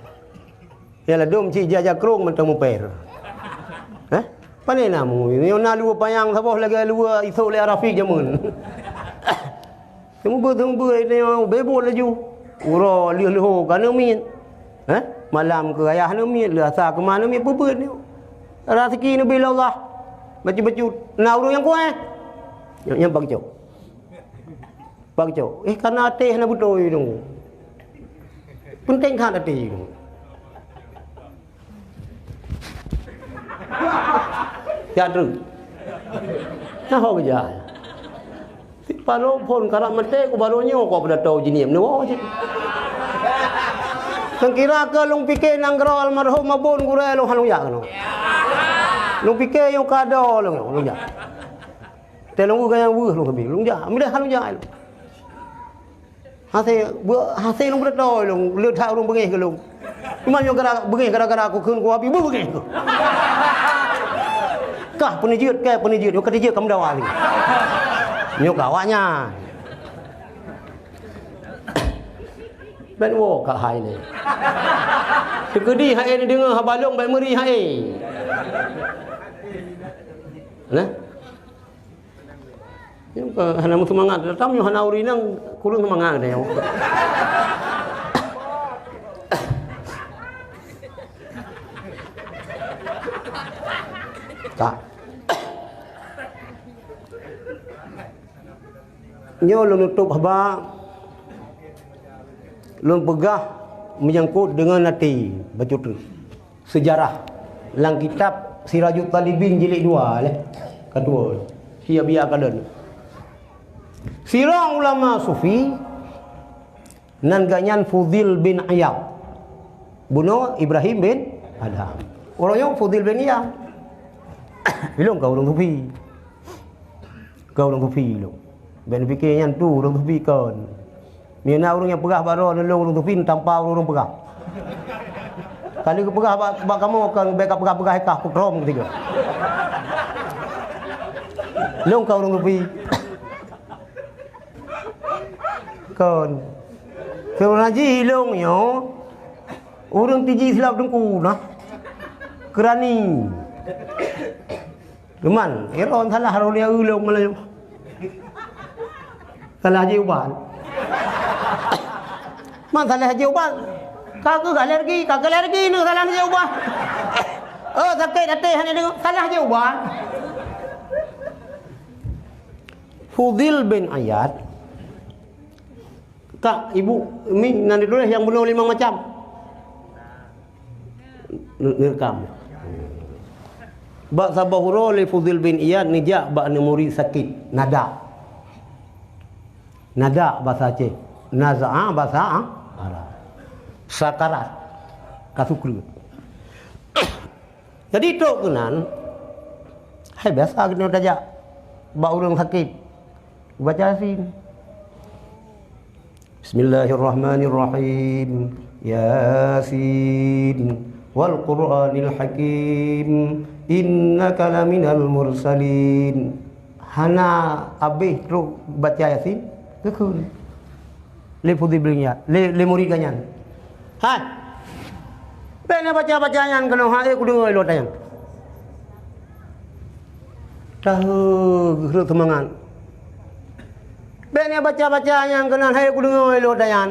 Ya ladôm cit jijak krông mantong meuper. Heh? Pane na mu, nyoe na luwa panyang saboh lagèe luwa isok lé Arafi jameun. Seumeubeuet-seumeubeuet nyoe beuet laju. Uroe lheueh leuho ka neumiet. Heh? Malam keu ayah neumiet, lheueh asa keu ma neumiet, peubeuet nyoe. Raseuki neubi lé Allah. Bacut-bacut. Na ureueng nyang kueh. Nyang, nyang bak cok. Bak cok. Eh, kana até hana beutôi dong. Penting that até dong. Ya, trok. Nah, ho keujah. Si palo phon karap maté ku baru nyoe kok pada tau jinim ni. Wah, cit. Sangkira ke lung pike nanggroe almarhum Abon Gurèe lung halung jak keunoe. Lung pike nyang kado lung, lung jak. Teuh lôn gaya weueh lôn keubi, lôn jak, mudah lôn jak. Hase, beu-, hase lôn beutôi lôn, le that ureueng beungéh keu lôn. Cuma nyoe gara beungéh gara-gara aku kheun ku abi beu beungéh. Kah peunijeuet, kah peunijeuet, nyoe ka tijeuet ka meudawa lé. Nyoe ka awaknyan. Ben woe ka hai lé. Teukeudi hai neudeungoe haba lôn ben meuri hai. Nah. Nyoe ka hana meuseumangat, tatam nyoe hana ureueng inong kureueng seumangat nyoe. Ka. Nyoe lôn nutob haba, lôn peugah meunyangkot deungon até bacut treuk. Seujarah lam kitab Sirajut Talibin jilid dua lé. Keudua, si Abi Akadon. Sidroe ulama sufi nan gobnyan Fudhil bin Iyad. Bunoe Ibrahim bin Adham. Ureueng nyoe Fudhil bin Iyad. Ilong ka ureueng sufi. Ka ureueng sufi ilong. Bèk neupike nyan tu ureueng sufi kon. Meunyoe na ureuëng nyang peugah bak droe lôn ureuëng sufi, tampa ureuëng peugah. Ka lheueh geupeugah bak, bak kamoe, kon bèk kapeugah-peugah, ka kutrom keutiga. Lôn ka ureuëng sufi. Kon. Sebenarnya jih lôn nyoe, ureuëng tiji silap teungku nah. Keurani. Cuman, Iron salah rolia ulông malam. Salah jih ubat. Man salah jih ubat. Ka keuh alergi, ka keuh alergi ni salah jih ubat. Oh, sakét até hana deungoe, salah jih ubat. Fudil bin Iyad. Kak, ibu, mi nan dituléh nyang bunoe limong macam. Neukam. Bak saboh uroe lé Fudil bin Iyad neujak bak aneuk murit sakét, nadak. Nadak basa Aceh, nazaa basa Arab. Sakarat. Ka sukreut. Jadi trok keunan, hai biasa keunoe tajak bak ureuëng sakét. Baca Yasin. Bismillahirrahmanirrahim. Yasin wal Qur'anil Hakim. Innaka laminal mursalin. Hana abéh trok baca Yasin, geukheun lé Fudil bin Iyad, lé, lé murit geuh nyan. Hai! Bèk neubaca-baca nyan keunoe, hai, kudeungoe lôn nyan. Tahe, geukheun seumangat. Bèk neubaca-baca nyan keunoe, hai, kudeungoe lôn nyan.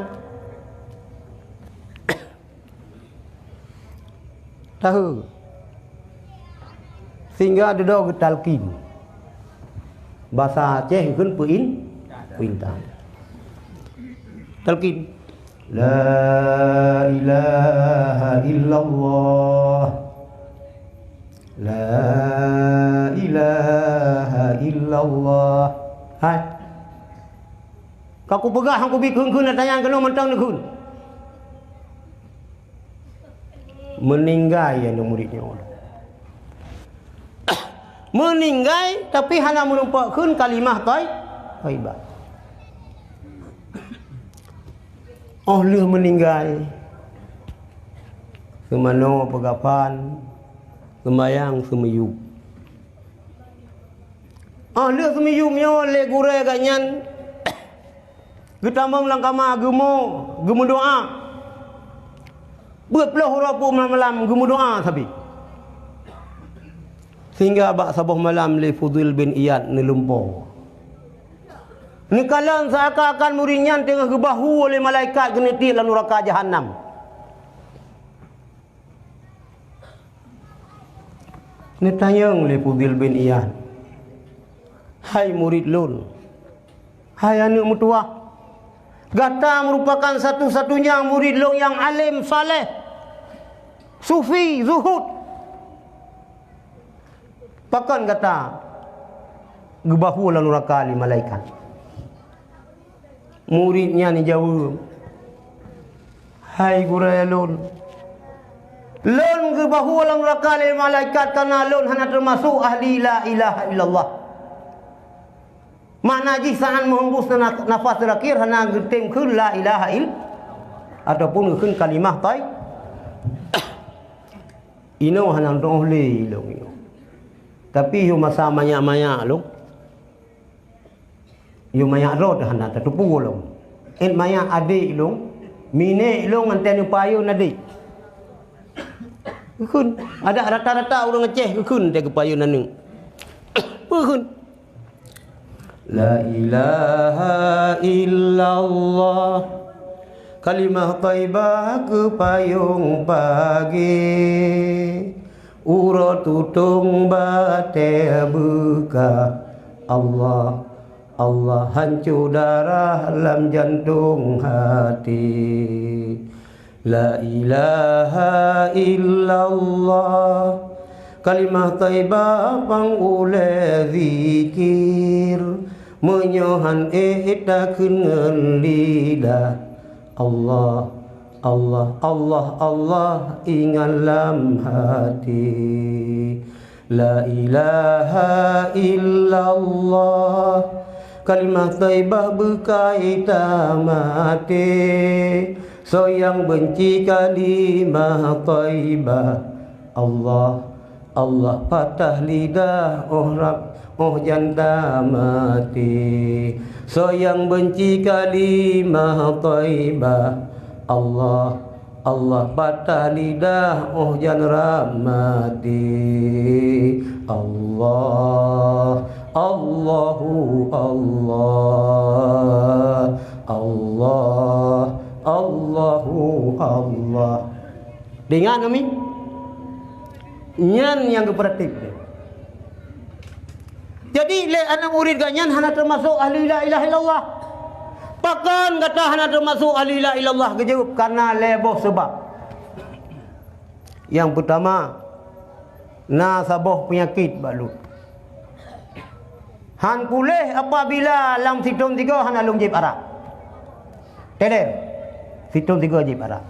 Tahe. Sehingga dudoe geutalkin. Basa Aceh geukheun peuin-, peuintah. Talkin. La ilaha illallah. La ilaha illallah. Hai. Ka kupeugah hana kubi kheun-kheun, na tanyan keunoe mantong neukheun. Meuninggai aneuk murit nyoe. Meuninggai, tapi hana meurumpok kheun kalimah thoi-, thaibah. Óh lheueh meuninggai, seumanoe peukafan, seumayang seumiyueb. Óh lheueh seumiyueb nyoe lé gurée geuh nyan, geutamong lam kama geumo, geumeudoá. Peuet ploh uroe peuet malam geumeudoá sabe. Sehingga bak saboh malam lé Fudil bin Iyad neulumpoe. Neukalon seuakan-akan murit nyan teungoh geubahu lé malaikat geuneutik lam nuraka Jahannam. Neutanyong lé Fudil bin Iyad, "Hai murit lôn, hai aneuk meutuwah, gata meurupakan satu-satunya murit lôn nyang além, saleh, sufi, zuhud. Pakon gata geubahu lam nuraka lé malaikat?" Murit nyan jaweueb, "Hai gurée lôn, lôn geubahu lam nuraka lé malaikat kareuna lôn hana teumasok ahli la ilaha illallah." Makna jih saát meuhembus na-, nafas teurakhir hana geutem kheun la ilaha ill-, ataupun geukheun kalimah thoi-, inoe hana teuoh lé lôn inoe. Tapi yoh masa manyak-manyak lôn. Yôh manyak droe teuh hana tateupeue lom. Ét manyak adék lôn, minék lôn ngon tée neupayeuen adék. Geukheun, adak rata-rata ureuëng Aceh geukheun tée geupayeuen aneuk. Peue kheun? La ilaha illallah, kalimah thaibah geupayong pagée. Uroe tutong batée beuka, Allah, Allah hanco darah lam jantong hati. La ilaha illallah, kalimah thaibah pang ulée zikir, meunyoe han ék takheun ngon lidah. Allah, Allah, Allah, Allah, ingat lam hati. La ilaha illallah, Kalimah thaibah beukai tamaté. Soe nyang beunci kalimah thaibah, Allah, Allah patah lidah, oh rab, oh jan tamaté. Soe nyang beunci kalimah thaibah, Allah, Allah patah lidah, oh jan rab maté. Allah, Allahu Allah, Allah, Allahu Allah. Teuingat kami? Nyan nyang geupeuratik. Jadi lé aneuk murit geuh nyan hana teumasok ahli la ilaha illallah. Pakon gata hana teumasok ahli la ilaha illallah? Geujaweueb, kareuna lhée boh sabab. Nyang peutama, na saboh peunyakét bak lôn. Han puléh apabila lam sithôn sigoe hana lôn jieb arak. Teuler, sithôn sigoe jieb arak.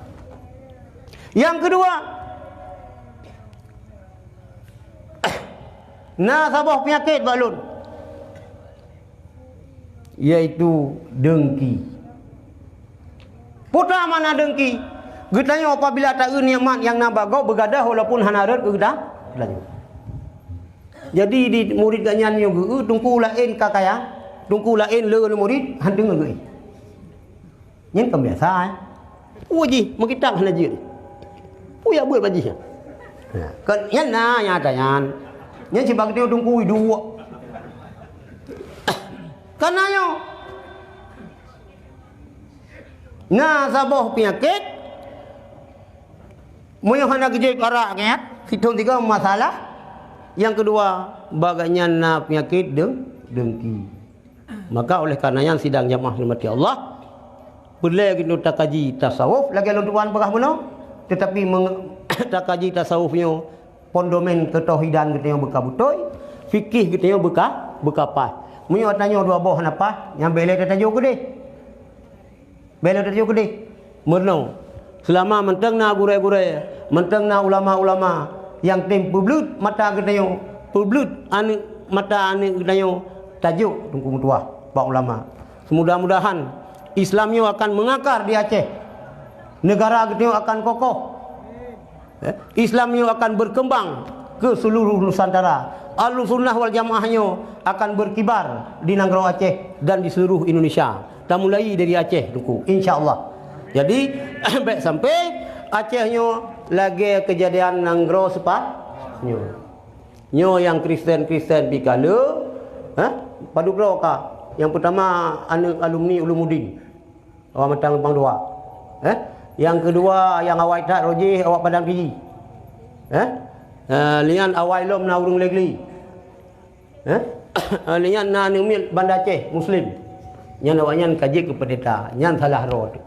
Nyang keudua, na saboh peunyakét bak lôn, yaitu dengki. Peue makna dengki? Geutanyoe apabila taeu nikmat nyang na bak gob beugadoh walaupun hana rhot keu geuta-, geutanyoe. Jadi di murit geuh nyan nyoe geu-, teungku laén ka kaya, teungku laén le murit, han deungoe geu-, Nyan kan biasa, eh. Peue jih meukitab hana jeuet. Peue jak beuet bak jih nyan? Ha, kan nyan na nyata nyan. Nyan sibagoe teungku duek. Kana nyoe. Na saboh peunyakét, meunyoe hana geujieb arak nyan, sithôn sigoe masalah. Nyang keudua, bak geuh nyan na peunyakét deng-, dengki. Maka oleh karena nyan sidang jamaah rahmati Allah, peureulée geutanyoe takaji tasawuf lagée lôn tuan peugah bunoe, teutapi meng-, takaji tasawuf nyoe pondomen keutauhidan geutanyoe beuka beutôi, fikih geutanyoe beuka, beuka paih. Meunyoe tanyoe dua boh hana paih, nyan bék lé tatajoe keudeh. Bék lé tatajoe keudeh. Meurunoe, seulama mantong na gurée-gurée, mantong na ulama-ulama nyang tem peubleut mata geutanyoe, peubleut aneuk mata aneuk geutanyoe, tajok Teungku meutuwah bak ulama. Semudah-mudahan Islam nyoe akan meungakar di Aceh. Neugara geutanyoe akan kokoh. Eh, Islam nyoe akan berkembang ke seluruh Nusantara. Ahlussunnah wal Jamaah nyoe akan berkibar di nanggroe Aceh dan di seluruh Indonesia. Tamulai dari Aceh, Teungku, insya Allah. Jadi, bék sampai Aceh nyoe lagée keujadian nanggroe seupah nyoe. Nyoe nyang Kristen-Kristen pih ka le, ha? Padub droe ka. Nyang peutama aneuk alumni Ulumuddin. Awak Matang Simpang Dua. Eh? Nyang keudua, nyang awai that roh jih, awak Padang Kiji. Eh? Eh, lé nyan awai lom na ureuëng Legli. Eh? Lé nyan na aneuk miet Banda Aceh, Muslim. Nyan awaknyan ka jeuet keu peundeta. Nyan salah droe tu.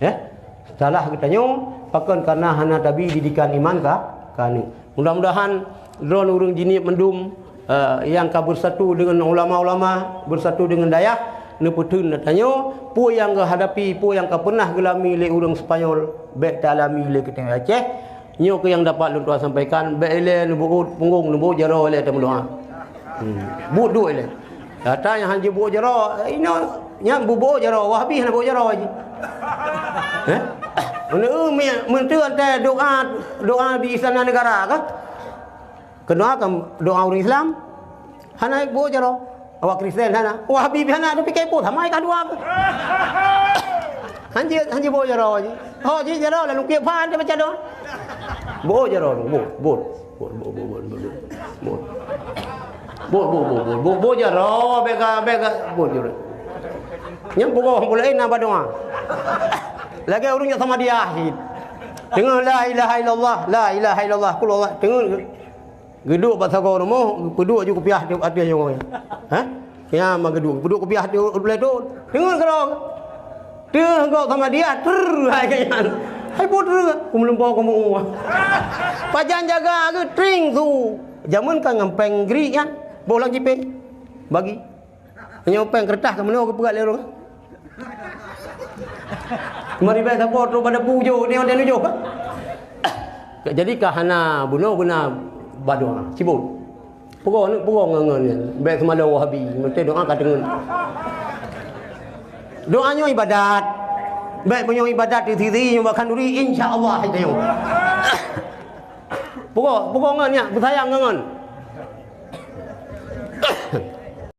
Eh? Salah geutanyoe, pakon kareuna hana tabi didikan iman ka, ka aneuk. Mudah-mudahan droeneuh ureuëng Jeunieb mandum, eh, nyang ka beusatu deungon ulama-ulama, beusatu deungon dayah, neupeutheun tanyoe, peue nyang geuhadapi, peue nyang ka peunah geulami lé ureuëng Seupanyol, bék taalami lé geutanyoe Aceh. Nyoe keuh nyang dapat lôn tuan sampaikan, bék ilée neubeuôt punggong, neubeuôt jaroe ilée tameudoá. Hmm. Buet duek ilée. Gata nyang han jeuet buet jaroe, inoe nyan bubuet jaroe, Wahabi hana buet jaroe jih. Eh? Meuneu, meunteue antara doa, doa di istana negara kah? Keunoe kan doa ureuëng Islam, hana buet jaroe. Awak Kristen hana. Wahabi pih hana, tapi keu peue sama ka dua. Hanjeuet, hanjeuet buet jaroe jih. Ho jih jaroe lalu kiep phan dia baca doa. Buet jaroe, buet, buet. Buet, buet, buet, buet, buet, buet. Buet. Buet, buet, buet, buet, buet, buet jaroe, bék ka, bék ka, buet jaroe. Nyang bugoe, buet laén na badoa. Lagée ureuëng nyang sama dia hit. Deungoe la ilaha illallah, la ilaha illallah, qul huwallah. Deungoe geuduek bak sagoe rumoh, peuduek ju kupiah di ateueh nyoe. Ha? Ya, ma geuduek, geuduek kupiah di ulée tu. Deungoe keudroe. Teuh gob sama dia, trrr, hai nyan. Hai buet trrr, ku meulumpoe ku meu. Pajan jaga geu tring su. Jameun ka ngon péng gri nyan, boh lam jipéng. Bagi. Nyoe péng keureutah ka meunoe geupeugah lé ureuëng. Meuribée saboh trok pada pujoe, nyoe dan ujoe. Jadi ka hana bunoe beuna badoa. Sibuk. Peugoe, peugoe ngon-ngon nyan. Bèk seumalô Wahabi, meusti doa ka teungeut. Doa nyoe ibadat. Bèk meunyoe ibadat di sisi nyoe bahkan duri, insya Allah hai tanyoe. Peugoe, peugoe ngon nyan, beusayang ngon-ngon.